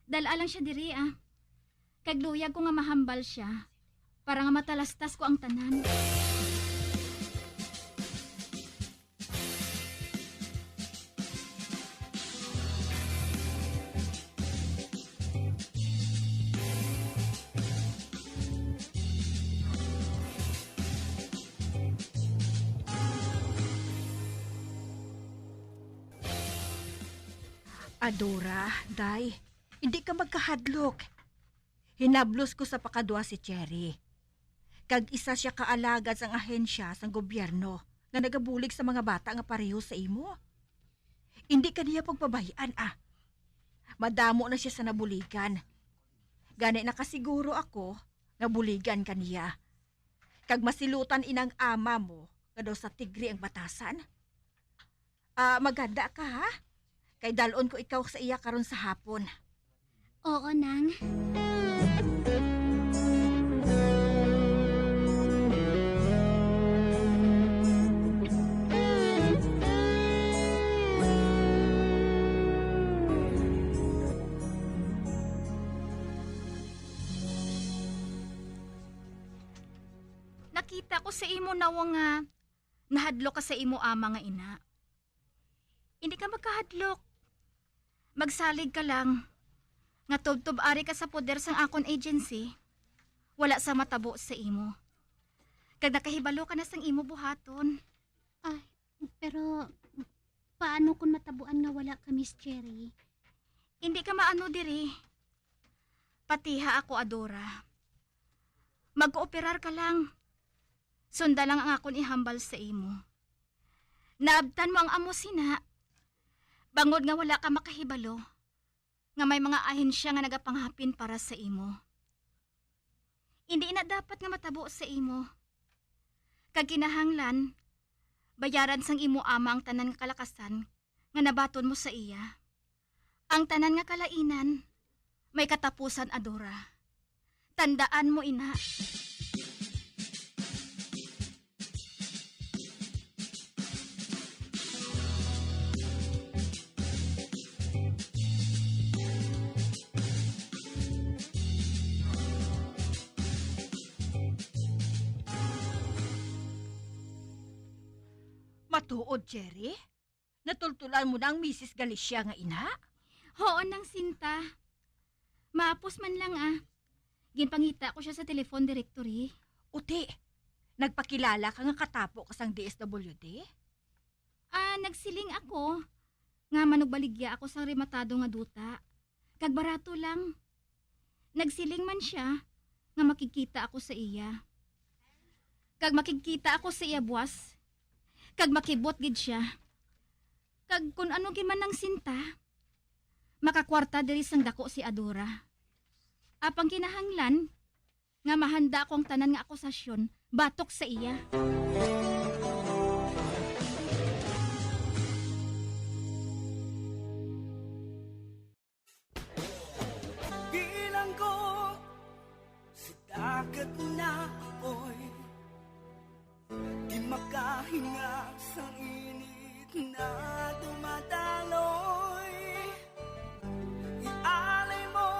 Dala lang sia diri, ah. Kag luyag ko nga mahambal sia, para nga matalastas ko ang tanan. Adora, day, hindi ka magkahadlok. Hinablos ko sa pakadwa si Cherry. Kag isa sia ka alagad sang ahensya sang gobyerno nga nagabulig sa mga bata nga pareho sa imo. Indi ka niya pagpabay-an, ah. Madamo na sia sa nabuligan. Gani nakasiguro ako nga buligan ka niya. Kag masilutan inang ama mo nga daw sa tigri ang batasan. Ah, maghanda ka, ha? Kay dal-on ko ikaw sa iya karon sa hapon. Oo, Nang. Nakita ko sa imo, Nawa, nga nahadlok ka sa imo ama nga ina. Hindi ka magkahadlok. Magsalig ka lang nga tubtob ari ka sa poder sang akon agency. Wala sa matabo sa imo. Kag nakahibalo ka na sang imo buhaton. Ay, pero paano kung matabuan nga wala ka, Miss Cherry? Hindi ka maano diri. Patiha ako, Adora. Magkooperar ka lang. Sunda lang ang akon ihambal sa imo. Naabtan mo ang amo sina, bangod nga wala ka makahibalo nga may mga ahensya nga nagapanghapin para sa imo. Indi na dapat nga matabo sa imo. Kag kinahanglan, bayaran sang imo ama ang tanan nga kalakasan nga nabaton mo sa iya. Ang tanan nga kalainan may katapusan, Adora. Tandaan mo ina. Patuod, Cherry? Natultulan mo na ang Misis Galicia nga ina? Huo, Nang Sinta. Maapos man lang, ah. Ginpangita ko sia sa telephone directory. Uti, nagpakilala ka nga katapo ka sang D S W D? Ah, nagsiling ako nga manugbaligya ako sang rematado nga duta, kag barato lang. Nagsiling man sia nga makigkita ako sa iya. Kag makigkita ako sa iya buwas, kag makibot gid sia. Kag kun ano gid man ang sinta, makakwarta diri sang dako si Adora. Apang kinahanglan nga mahanda ko ang tanan nga akusasyon batok sa iya. Bilanggo sa dagat na apoy, di makahinga sa init na dumadaloy. Ialay mo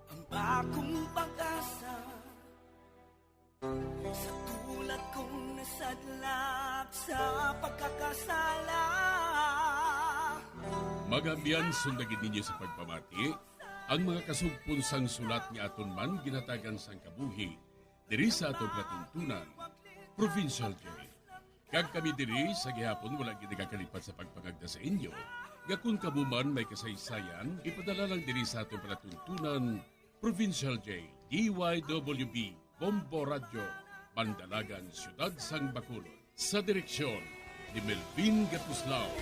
ang bagong pag-asa sa tulad kong nasadlak sa pagkakasala. Mga abyan, sundagin ninyo sa pagpamati ang mga kasugpon sang sulat nga aton man ginhatagan sang kabuhi diri sa aton palatuntunan, Provincial Joy. Kag kami diri sa gihapon wala gid nagakalipat sa pagpangagda sa inyo nga kon kamo man may kasaysayan, ipadala lang diri sa aton palatuntunan, Provincial Joy, D Y W B, Bombo Radyo, Mandalagan, Siyudad sang Bacolod. Sa direksyon ni Melvin Gatuslao.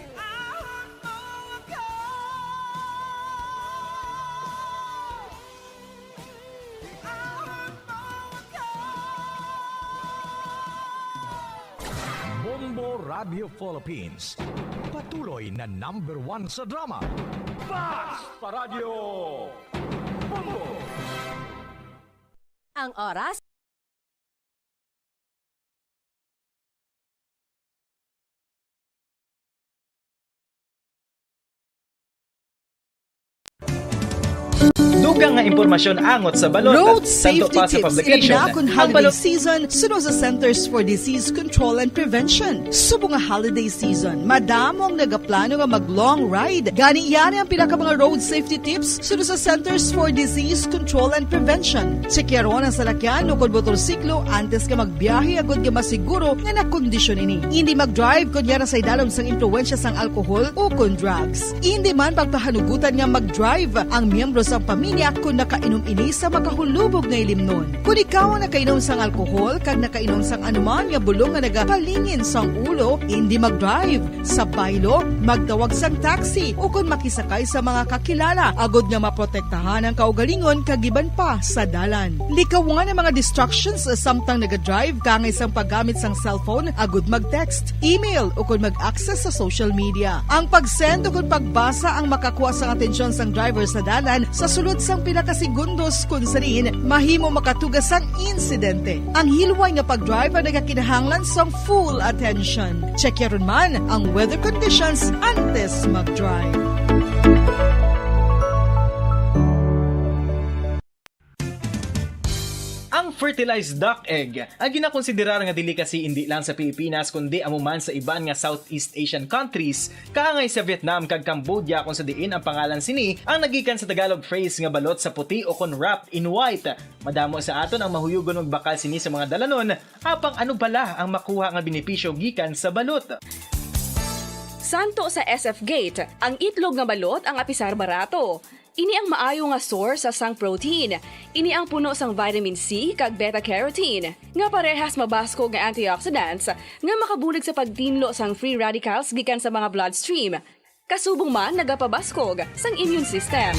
Bombo Radio Philippines, patuloy na number one sa drama. Basta Radyo Bombo! Ang oras, dugang nga impormasyon angot sa balot. Road safety tips in publication, ang holiday season suno sa Centers for Disease Control and Prevention. Subong nga holiday season, madamo ang nagaplano nga mag-long ride. Gani, yari ang pila ka mga road safety tips suno sa Centers for Disease Control and Prevention. Tsekyaron ang salakyan ukon motorsiklo antes nga magbiyahe agod nga masiguro nga nakondisyon ini. Indi mag-drive kon yara sa idalom sang impluwensya sang alkohol ukon drugs. Indi man pagpahanugutan nga mag-drive ang miyembro sang pamilya kon nakainom ini sa makahulubog nga ilimnon. Kon ikaw ang nakainom sang alkohol kag nakainom sang anuman nga bulong nga nagapalingin sang ulo, indi mag-drive. Sa baylo, magtawag sang taxi ukon makisakay sa mga kakilala agod nga maprotektahan ang kaugalingon kag iban pa sa dalan. Likawan ang mga distractions samtang naga-drive, kaangay sang paggamit sang cellphone agod mag-text, email, ukon mag-access sa social media. Ang pag-send ukon pagbasa ang makakuha sang atensyon sang driver sa dalan sa sulod sang pila ka segundos, kon sa diin mahimo makatuga sang insidente. Ang hilway nga pag-drive ang nagakinahanglan sang full attention. Tsekyaron man ang weather conditions antes mag-drive. Ang fertilized duck egg ang ginakonsiderar nga delicacy indi lang sa Pilipinas, kundi amo man sa iban nga Southeast Asian countries, kaangay sa Vietnam kag Cambodia, kung sa diin ang pangalan sini ang nagikan sa Tagalog phrase nga balot sa puti ukon wrapped in white. Madamo sa aton ang mahuyugon magbakal sini sa mga dalanon, apang ano bala ang makuha nga benepisyo gikan sa balot? Santo sa S F Gate, ang itlog nga balot ang apisar barato. Ini ang maayo nga source sa sang protein. Ini ang puno sang vitamin C kag beta carotene, nga parehas mabaskog nga antioxidants nga makabulig sa pagtinlo sang free radicals gikan sa mga bloodstream. Kasubong man nagapabaskog sang immune system.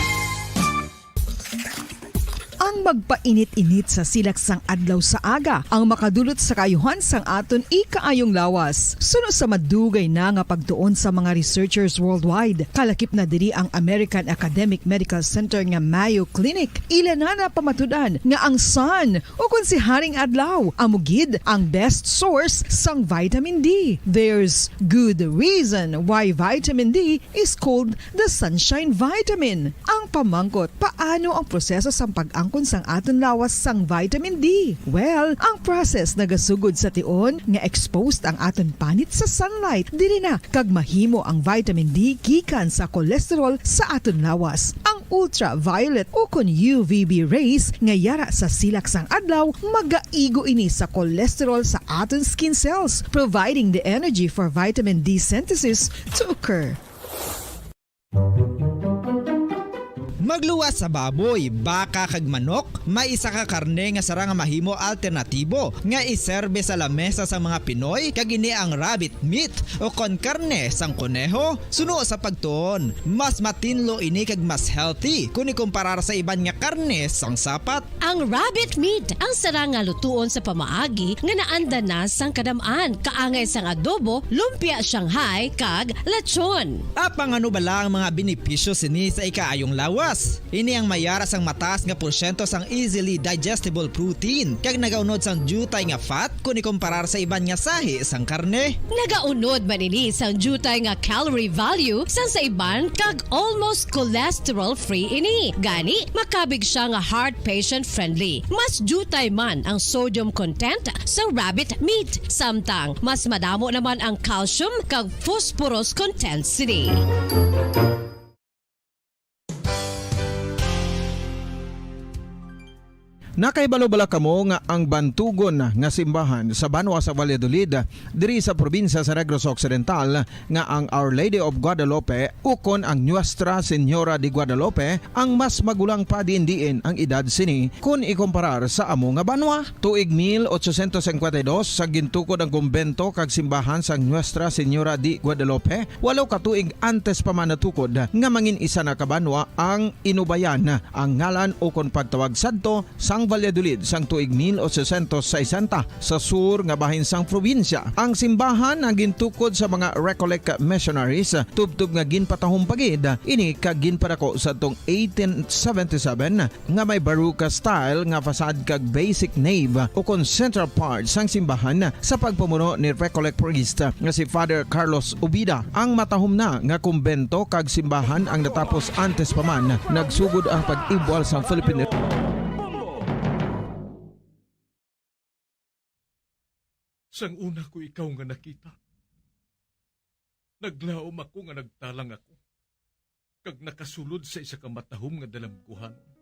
Ang magpainit-init sa silak sang adlaw sa aga ang makadulot sa kaayuhan sang aton ikaayong lawas. Suno sa madugay na nga pagtuon sa mga researchers worldwide, kalakip na diri ang American Academic Medical Center nga Mayo Clinic, ila na napamatud-an nga ang sun, ukon si Haring Adlaw, amo gid ang best source sang vitamin D. There's good reason why vitamin D is called the sunshine vitamin. Ang pamangkot, paano ang proseso sang pag-angkon sang aton lawas sang vitamin D? Well, ang process nagasugod sa tion nga exposed ang aton panit sa sunlight. Diri na kag mahimo ang vitamin D gikan sa cholesterol sa aton lawas. Ang ultraviolet ukon U V B rays nga yara sa silak sang adlaw magaigo ini sa cholesterol sa aton skin cells, providing the energy for vitamin D synthesis to occur. Magluwas sa baboy, baka kag manok, may isa ka karne nga sarang nga mahimo alternatibo nga iserbe sa lamesa sang mga Pinoy, kag ini ang rabbit meat o kon karne sang koneho. Suno sa pagtuon, mas matinlo ini kag mas healthy kon ikumparar sa iban nga karne sang sapat. Ang rabbit meat ang sarang nga lutuon sa pamaagi nga naanda na sang kadam-an, kaangay sang adobo, lumpia Shanghai, kag lechon. Apang ano bala ang mga benepisyo sini sa ikaayong lawas? Ini ang mayara sang mataas nga porsyento sang easily digestible protein, kag nagaunod sang diutay nga fat kon ikumparar sa iban nga sahi sang karne. Nagaunod man ini sang diutay nga calorie value sang sa iban, kag almost cholesterol-free ini. Gani, makabig siya nga heart patient-friendly. Mas diutay man ang sodium content sa rabbit meat, samtang mas madamo naman ang calcium kag phosphorus content sini. Nakahibalo bala kamo nga ang bantugon nga simbahan sa banwa sa Valladolid, diri sa probinsya sa Negros Occidental, nga ang Our Lady of Guadalupe ukon ang Nuestra Señora de Guadalupe ang mas magulang pa diin-diin ang edad sini kon ikumparar sa amo nga banwa? Tuig mil ochocientos cincuenta y dos, sa gintukod ang kumbento kag simbahan sang Nuestra Señora de Guadalupe, walo ka tuig antes pa man natukod nga mangin isa na ka banwa ang Inubayan, ang ngalan ukon pagtawag sadto sang Valladolid sang tuig mil ochocientos sesenta, sa sur nga bahin sang probinsya. Ang simbahan ang gintukod sa mga Recollect missionaries, tubtob nga ginpatahom pa gid ini kag ginpadako sadtong eighteen seventy-seven, nga may Baroque style nga facade kag basic nave ukon central part sang simbahan sa pagpamuno ni Recollect priest nga si Father Carlos Ubida. Ang matahom na nga kumbento kag simbahan ang natapos antes pa man nagsugod ang pag-ibwal sang Philippine Sang una ko ikaw nga nakita, naglaom ako nga nagtalang ako, kag nakasulod sa isa ka matahom nga dalamguhanon.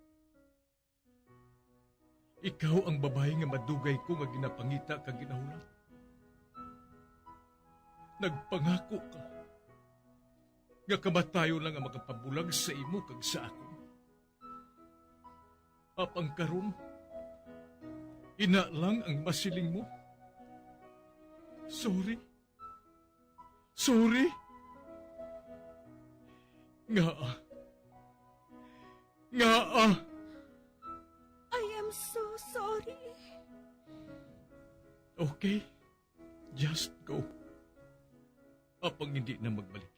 Ikaw ang babayi nga madugay ko nga ginapangita kag ginahulat. Nagpangako ka nga kamatayon lang ang makapabulag sa imo kag sa akon. Apang karon, ina lang ang masiling mo. Sorry. Sorry. Ngaa? Ngaa? I am so sorry. Okay. Just go. Apang hindi na magbalik.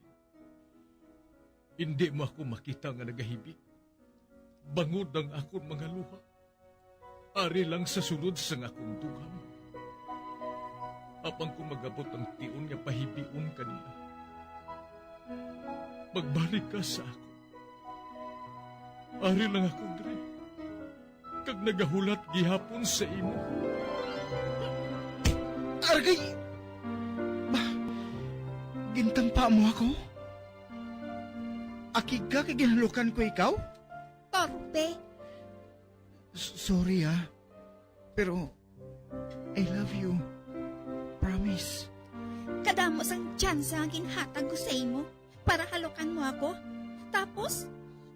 Hindi mo ako makita nga nagahibi, bangod ang akon mga luha. Ari lang sa sulod sang akon dugang. Apang kung mag-abot ang tion nga pahibion ka niya, magbalik ka sa akon. Ari lang ako diri, kag nagahulat gihapon sa imo. Argay! Ba, gintampa mo ako? Akig ka kay ginhalukan ko ikaw? Torpe. S-, sorry, ah. Pero I love you. Promise. Kadamo sang tsansa nga ginhatag ko sa imo para halukan mo ako. Tapos,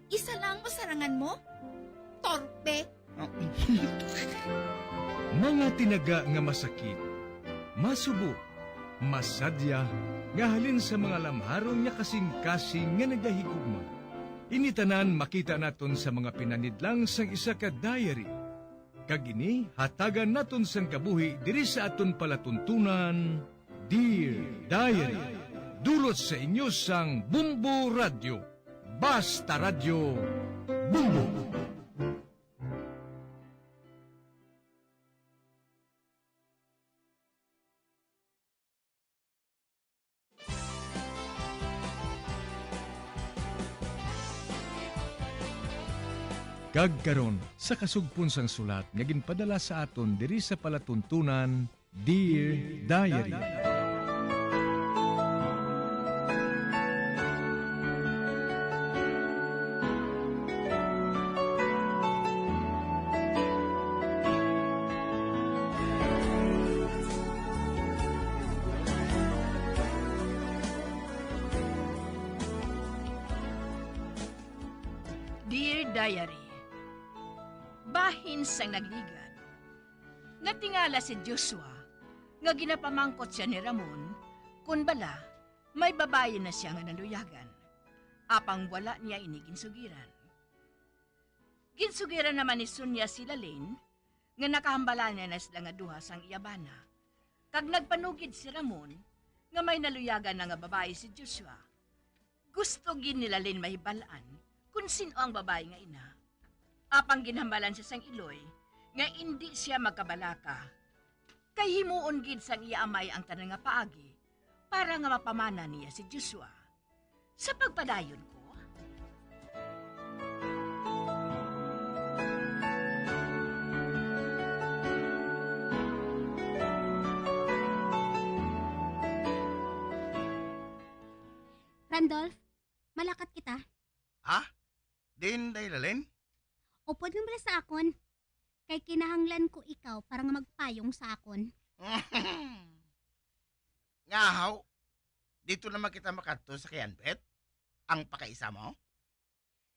isa lang ang masarangan mo? Torpe. Mga tinaga nga masakit, masubo, masadya, nga halin sa mga lamharon nga kasing-kasing nga nagahigugma. Ini tanan makita naton sa mga pinanidlang sang isa ka diary. Kag ini hatagan naton sang kabuhi diri sa aton palatuntunan, Dear Diary. Dulot sa inyo sang Bombo Radyo. Basta Radyo, Bombo! Kag karon, sa kasugpon sang sulat nga ginpadala sa aton diri sa palatuntunan, Dear Diary. Dear Diary, bahin sang nagligad, natingala si Joshua nga ginapamangkot sia ni Ramon kon bala may babayi na sia nga naluyagan, apang wala niya ini ginsugiran. Ginsugiran naman ni Sonia si Lalin nga nakahambalan niya na sila nga duha sang iya bana, kag nagpanugid si Ramon nga may naluyagan na nga babayi si Joshua. Gusto gid ni Lalin mahibal-an kon sin-o ang babayi nga ina. Apang ginhambalan siya sang iloy nga indi sia magkabalaka, kay himuon gid sang iya amay ang tanan nga paagi para nga mapamana niya si Joshua. Sa pagpadayon ko, Randolph, malakat kita. Ha? Diin, Day Lalin? Upod lang bala sa akon. Kay kinahanglan ko ikaw para nga magpayong sa akon. Ngahaw, dito naman kita makadto sa kay Anbet? Ang pakaisa mo?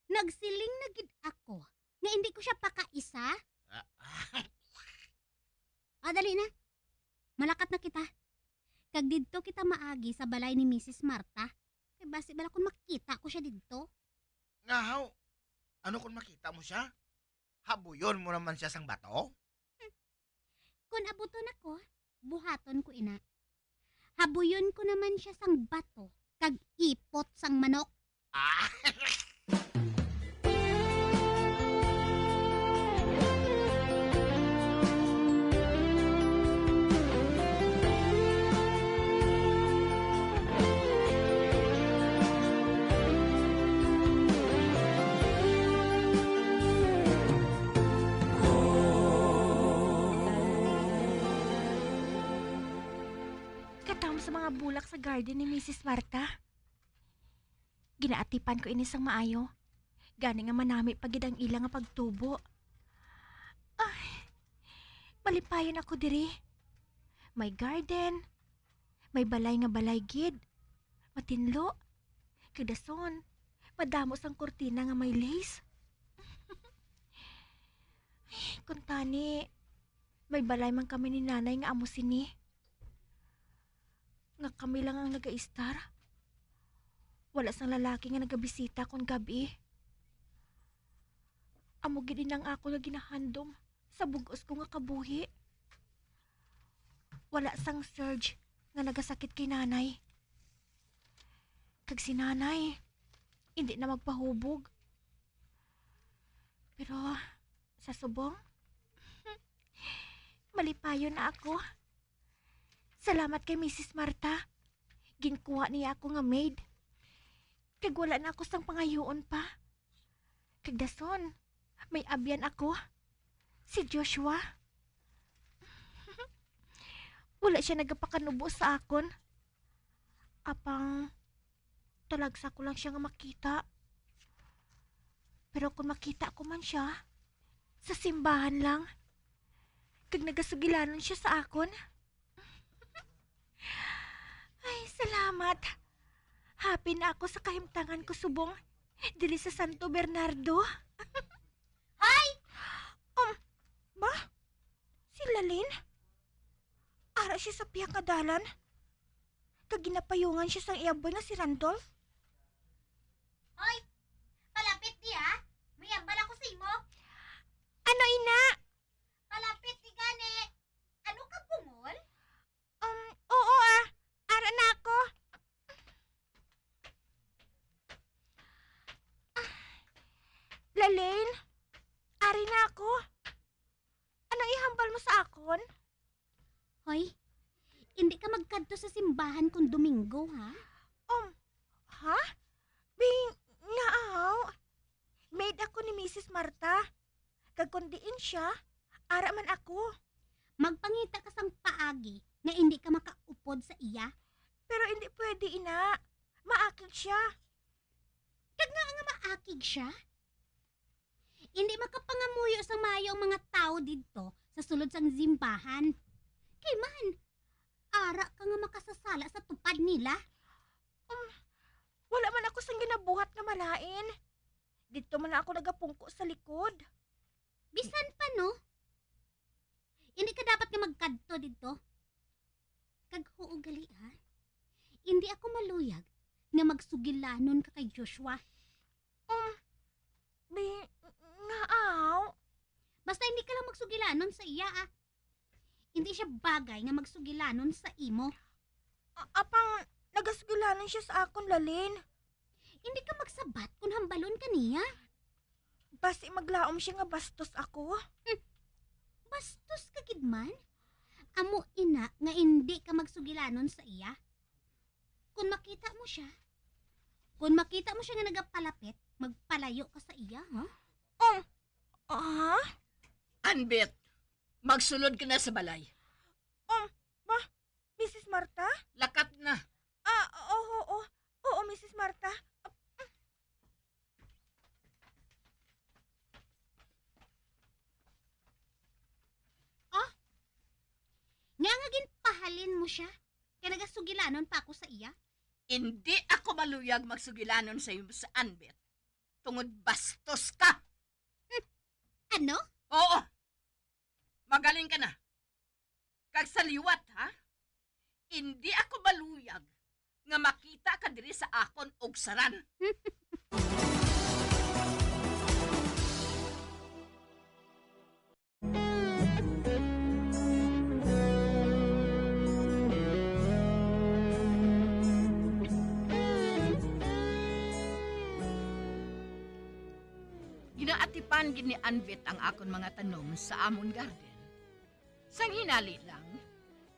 Nagsiling na gid ako nga hindi ko siya pakaisa. Ah, ah. Ah, dali na. Malakat na kita. Kag didto kita maagi sa balay ni Misis Marta. Kay basi bala kung makita ko siya didto. Ngahaw, ano kung makita mo siya? Habuyon mo naman siya sang bato? Hmm. Kon abuton ako, buhaton ko ina. Habuyon ko naman sia sang bato kag ipot sang manok. Ah! Katam sa mga bulak sa garden ni Misis Marta. Ginaatipan ko ini sang maayo, gani nga manami pa gid ang ila nga pagtubo. Ay, malipayon ako diri. May garden, may balay nga balay gid. Matinlo. Kag dason, madamo sang kurtina nga may lace. Ay, kuntani, may balay man kami ni Nanay nga amo sini. Nga kami lang ang nagaistar. Wala sang lalaki nga nagabisita kon gab-i. Amo gid ini ang akon nga ginahandom sa bug-os ko nga kabuhi. Wala sang surge nga nagasakit kay Nanay. Kag si Nanay, indi na magpahubog. Pero sa subong, malipayon na ako. Salamat kay Misis Marta. Ginkuha niya ako nga maid. Kag wala na ako sang pangayuon pa. Kag dason, may abyan ako. Si Joshua. Wala sia nagapakanubo sa akon. Apang talagsa ko lang sia nga makita. Pero kung makita ko man sia, sa simbahan lang. Kag nagasugilanon sia sa akon. Ay, salamat. Happy na ako sa kahimtangan ko subong dili sa Santo Bernardo. Hoy! Um, ba? Si Lalin? Ara siya sa pihak nga dalan. Kag ginapayungan siya sang iya boy nga si Randolph. Hoy! Palapit di, ha? May hambal ako sa imo. Ano, ina? Palapit di gani. Ano ka, bungol? Um, oo, ah. Ara na ako. Ah, Lalaine, ari na ako. Ano ihambal mo sa akon? Hoy, hindi ka magkadto sa simbahan kon Domingo, ha? Um, ha? Bing, naaw. Maid ako ni Misis Marta. Kag kon diin siya, ara man ako. Magpangita ka sang paagi nga indi ka makaupod sa iya. Pero indi pwede ina. Maakig siya. Kag ngaa nga maakig siya? Indi makapangamuyo sang maayo ang mga tawo didto sa sulod sang simbahan. Kay man, ara ka nga makasasala sa tupad nila. Um, wala man ako sang ginabuhat nga malain. Didto man lang ako nagapungko sa likod. Bisan pa, no? Indi ka dapat nga magkadto didto. Kag huo gali, ha? Indi ako maluyag nga magsugilanon ka kay Joshua. Um, bi-, nga aw? Basta hindi ka lang magsugilanon sa iya, ah. Hindi siya bagay nga magsugilanon sa imo. A-, apang nagasugilanon siya sa akon, Lalin. Hindi ka magsabat kon hambalon ka niya. Basi maglaom siya nga bastos ako. Hmm. Bastos ka gid man? Amo ina nga hindi ka magsugilanon sa iya. Kon makita mo siya, kon makita mo siya nga nagapalapit, magpalayo ka sa iya, ha? Oh, ah? Anbit, magsulod ka na sa balay. Oh, ba? Misis Marta? Lakat na. Ah, oo, oo. Oo, Misis Marta. Ah? Nga nga ginpahalin mo siya? Kay nagasugilanon pa ako sa iya? Indi ako maluyag magsugilanon sa imo sa Anbit, tungod bastos ka. Hmm. Ano? Oo. Magaling ka na. Kag sa liwat, ha? Indi ako maluyag nga makita ka diri sa akon ugsaran. Ginaatipan gid ni Anvit ang akon mga tanom sa amon garden. Sang hinali lang,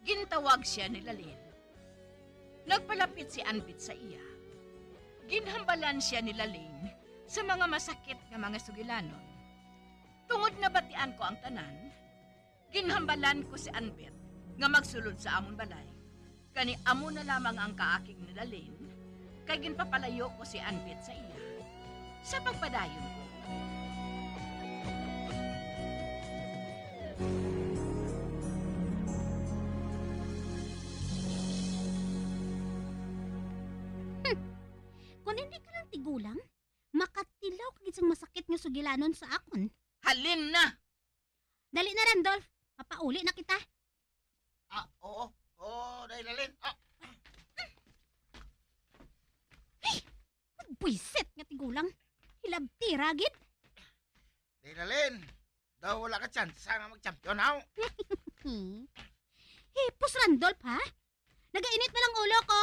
gintawag sia ni Lalin. Nagpalapit si Anvit sa iya. Ginhambalan sia ni Lalin sa mga masakit nga mga sugilanon. Tungod nabatian ko ang tanan, ginhambalan ko si Anvit nga magsulod sa amon balay. Kani amo na lamang ang kaakig ni Lalin, kay ginpapalayo ko si Anvit sa iya sa pagpadayon ko. Hmm. Kon hindi ka lang tigulang, makatilaw ka gid sang masakit nga sugilanon sa akon. Halin na! Dali na, Randolph. Mapauli na kita. Ah, oo. Oo, Day Lalin. Ah. Ay! Buisit nga tigulang. Hilabtira gid. Day Lalin, daw wala ka tsansa nga mag-champion, haw? Hipos, Randolph, ha? Nagainit na lang ulo ko.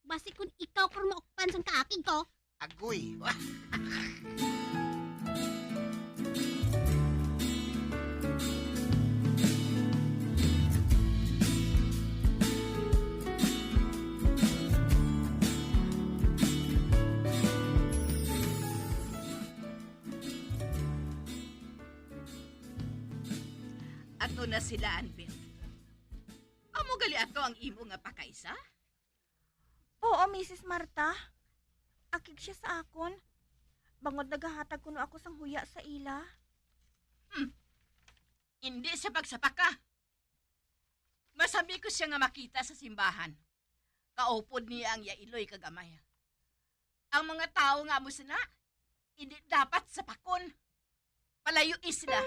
Basi kun ikaw karon maukpan sang kaakig ko. Agoy. Ato na sila, Anvit. Amo gali ato ang imo nga pakaisa? Oo, Misis Marta. Akig sia sa akon. Bangod nagahatag kuno ako sang huya sa ila. Hmm. Indi sia pagsapaka. Masami ko sia nga makita sa simbahan. Kaupod niya ang iya iloy kag amay. Ang mga tawo nga amo sina, indi dapat sapakon. Palayui sila.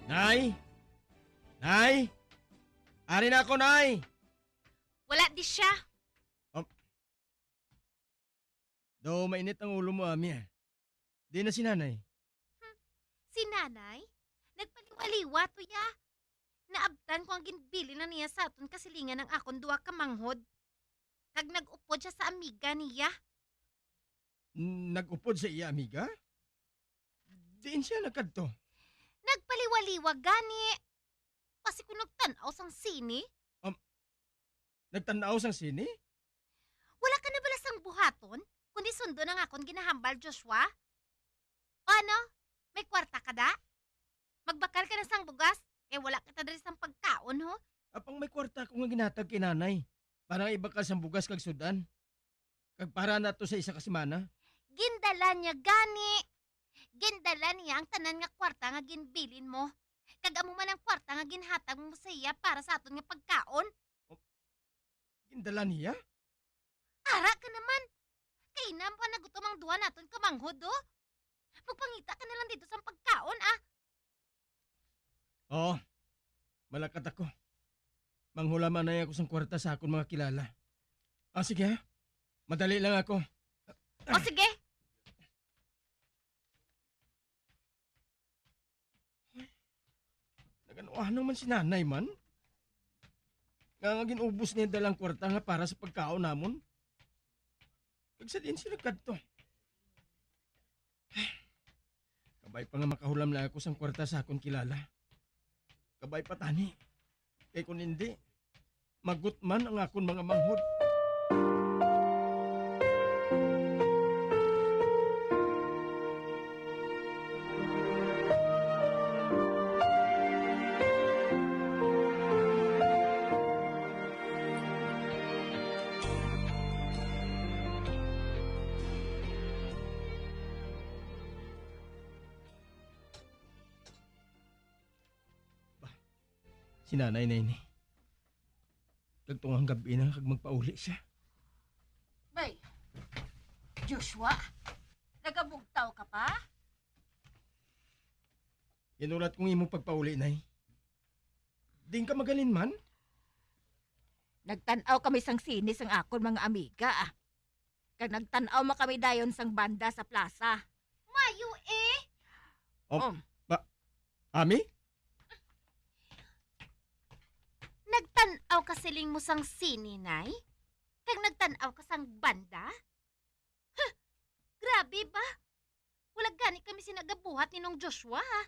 Nay! Nay! Ari na ako, Nay! Wala di siya. Um, daw mainit ang ulo mo, Ami, ah. Di na si Nanay. Hmm. Si Nanay? Nagpaliwaliwa to ya. Naabtan ko ang ginbilin na niya sa aton kasilingan ang akon duha ka manghod, kag nag-upod siya sa amiga niya. Nag-upod sa iya amiga? Diin siya nagkadto? Nagpaliwaliwa gani. Basi ko nagtan-aw sang sini. Um, nagtan-aw sang sini? Wala ka na bala sang buhaton, kundi sundon ang akon ginahambal, Joshua? O ano? May kwarta ka da? Magbakal ka na sang bugas, kay wala kita diri sang pagkaon, ho? Apang may kwarta ko nga ginhatag kay nanay, para nga ibakal sang bugas kag sud-an. Kag para na to sa isa ka semana. Gindala niya gani. Gindala niya ang tanan nga kwarta nga ginbilin mo. Kag amo man ang kwarta nga ginhatag mo sa iya para sa aton nga pagkaon. Gindala niya? Ara ka naman! Kay ina pa nagutom ang duha naton ka manghod, oh! Magpangita ka na lang dito sang pagkaon, ah! Oo. Malakat ako. Manghulamanay ako sang kwarta sa akon mga kilala. Ah, sige, ha? Madali lang ako. O, sige! Nag-ano-ano man si nanay man? Nga, nga gin-ubos niya dalang kwarta nga para sa pagkaon namon. Kag sa diin sila kadto? Kabay pa nga makahulam lang ako sang kwarta sa akon kilala. Kabay pa tani. Kay kun hindi, magutman ang akon mga manghod. Ba, si nanay na ini. Kag tungang gab-i na kag magpauli siya. Bay, Joshua, nagabugtaw ka pa? Ginulat kong imo pagpauli, Nay. Diin ka magalinman? Nagtan-aw kami sang sine sang akon mga amiga, ah. Kag nagtan-aw man kami dayon sang banda sa plaza. Mayo, eh! Oh, Um. ba, Ami? Nagtan-aw ka siling mo sang sine, Nay? Kag nagtan-aw ka sang banda? Huh! Grabe ba? Wala gani kami sina gabuhat ni Nong Joshua, ha?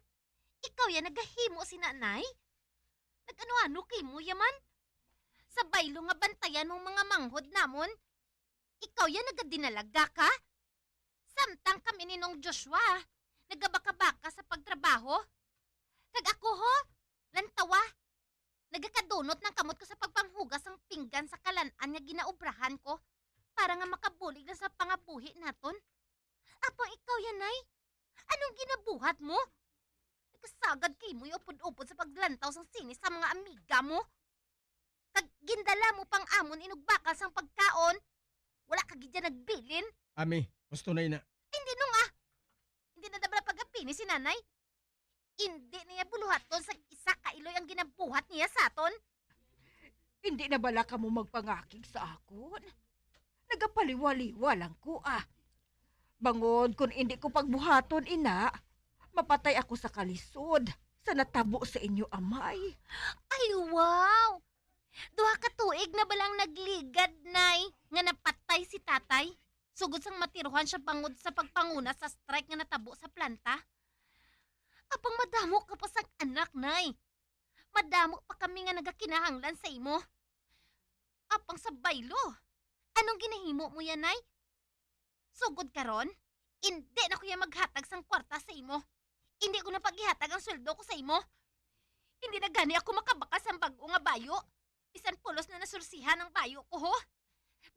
Ikaw ya nagahimo sina, Nay? Nag-ano-ano ka imo ya man? Sa baylo nga bantayan mong mga manghod namon, ikaw ya nagadinalaga ka? Samtang kami ni Nong Joshua, nagabaka-baka sa pagtrabaho. Kag ako, ho, lantawa, nagakadunot ng kamot ko sa pagpanghugas sang pinggan sa kalan-an nga ginaobrahan ko para nga makabulig lang sa pangabuhi naton. Apang ikaw ya, Nay? Anong ginabuhat mo? Nagasagad ka imo upod-upod sa paglantaw sang sine sa mga amiga mo. Kag gindala mo pang amon inugbakal sang pagkaon. Wala ka gid ya nagbilin. Ami, husto na ina. Hindi, Nong, ah. Hindi na dabla pagapini si Nanay. Indi niya buluhaton sang isa ka iloy ang ginabuhat niya sa aton. Indi na bala kamo magpangakig sa akon? Nagapaliwaliwa lang ko, ah. Bangod kon indi ko pagbuhaton ina, mapatay ako sa kalisod sa natabo sa inyo amay. Ay, wow! Duha ka tuig na bala ang nagligad, Nay, nga napatay si Tatay, sugod sang matirohan siya bangod sa pagpanguna sa strike nga natabo sa planta. Apang madamo ka pa sang anak, Nay. Madamo pa kami nga nagakinahanglan sa imo. Apang sa baylo, anong ginahimo mo ya, Nay? Sugod karon, indi na ko ya maghatag sang kwarta sa imo. Indi ko na paghihatag ang sweldo ko sa imo. Indi na gani ako makabakal sang bag-o nga bayo, bisan pulos na nasursihan ang bayo ko, ho.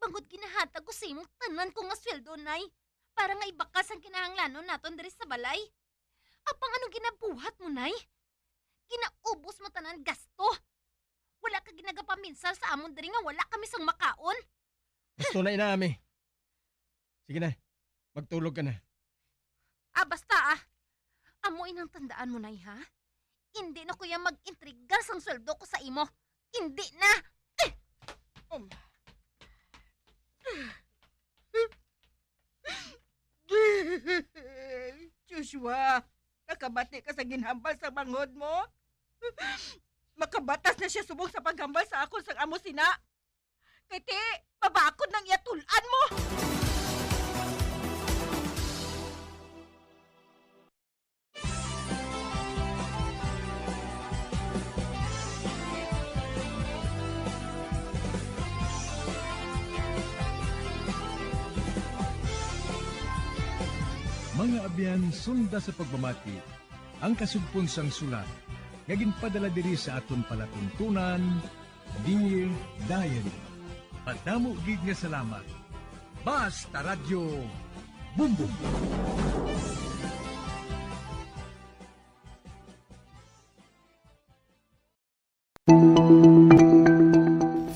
Bangod ginahatag ko sa imo ang tanan ko nga sweldo, Nay, para nga ibakal sang kinahanglanon naton diri sa balay. Apang anong ginabuhat mo, Nay? Ginaubos mo tanan gasto. Wala ka ginagapaminsar sa amon diri nga wala kami sang makaon. Gusto na ina, Ami. Sige na, magtulog ka na. Ah, basta, ah. Amo inang tandaan mo, Nay, ha? Hindi na ko ya mag-intrigar sang sweldo ko sa imo. Hindi na! Eh! Um. Joshua, nakabati ka sa ginhambal sa manghod mo? Makabatas na siya subong sa paghambal sa akon sang amo sina. Kay ti, mabakod nang iya tul-an mo. Mga abyan, sunda sa pagpamati ang kasugpon sang sulat nga ginpadala diri sa aton palatuntunan, Dear Diary. Madamo gid nga salamat. Basta Radyo Bumbong.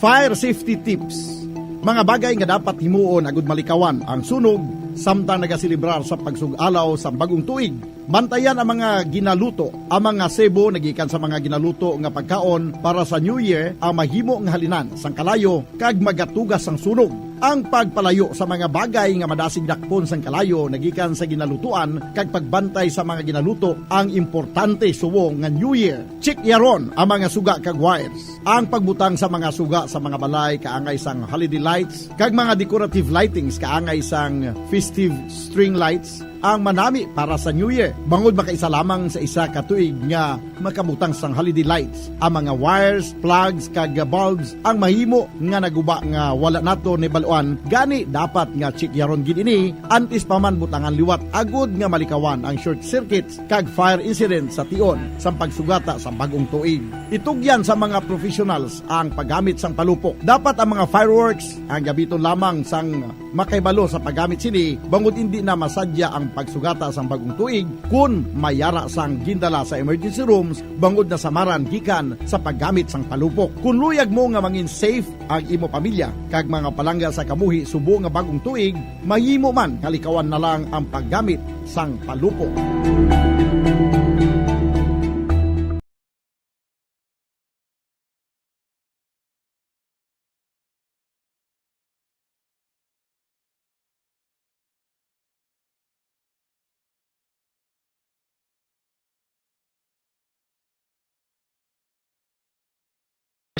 Fire safety tips. Mga bagay nga dapat himuon agud malikawan ang sunog samtang nagaselebrar sa pagsug-alaw sa bagong tuig. Bantayan ang mga ginaluto, ang mga sebo nagikan sa mga ginaluto nga pagkaon para sa New Year ang mahimo nga halinan sang kalayo kag magatugas sang sunog. Ang pagpalayo sa mga bagay nga madasig dakpon sang kalayo nagikan sa ginalutuan kag pagbantay sa mga ginaluto ang importante subong nga New Year. Check yaron ang mga suga kag wires. Ang pagbutang sa mga suga sa mga balay kaangay sang holiday lights kag mga decorative lightings kaangay sang festive string lights ang manami para sa New Year, bangod makaisa lamang sa isa ka tuig nga makabutang sang holiday lights. Ang mga wires, plugs, kag bulbs ang mahimo nga naguba nga wala nato nibal-an, gani dapat nga tsikyaron gid ini antes pa man butangan liwat agud nga malikawan ang short circuits kag fire incident sa tion sang pagsugata sa bag-ong tuig. Itugyan sa mga professionals ang paggamit sang palupok. Dapat ang mga fireworks ang gamiton lamang sang makahibalo sa paggamit sini, bangod indi na masadya ang pagsugata sang bag-ong tuig kon may yara sang gindala sa emergency rooms, bangod nasamaran gikan sa paggamit sang palupok. Kon luyag mo nga mangin safe ang imo pamilya kag mga palangga sa kabuhi subong nga bag-ong tuig, mahimo man kalikawan na lang ang paggamit sang palupok.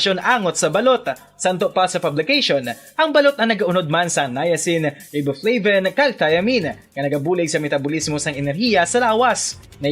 Angot sa balot. Santo pa sa publication, ang balot ang nagaunod man sa niacin, riboflavin, kag thiamine, nga nagabulig sa metabolismo sang enerhiya sa lawas.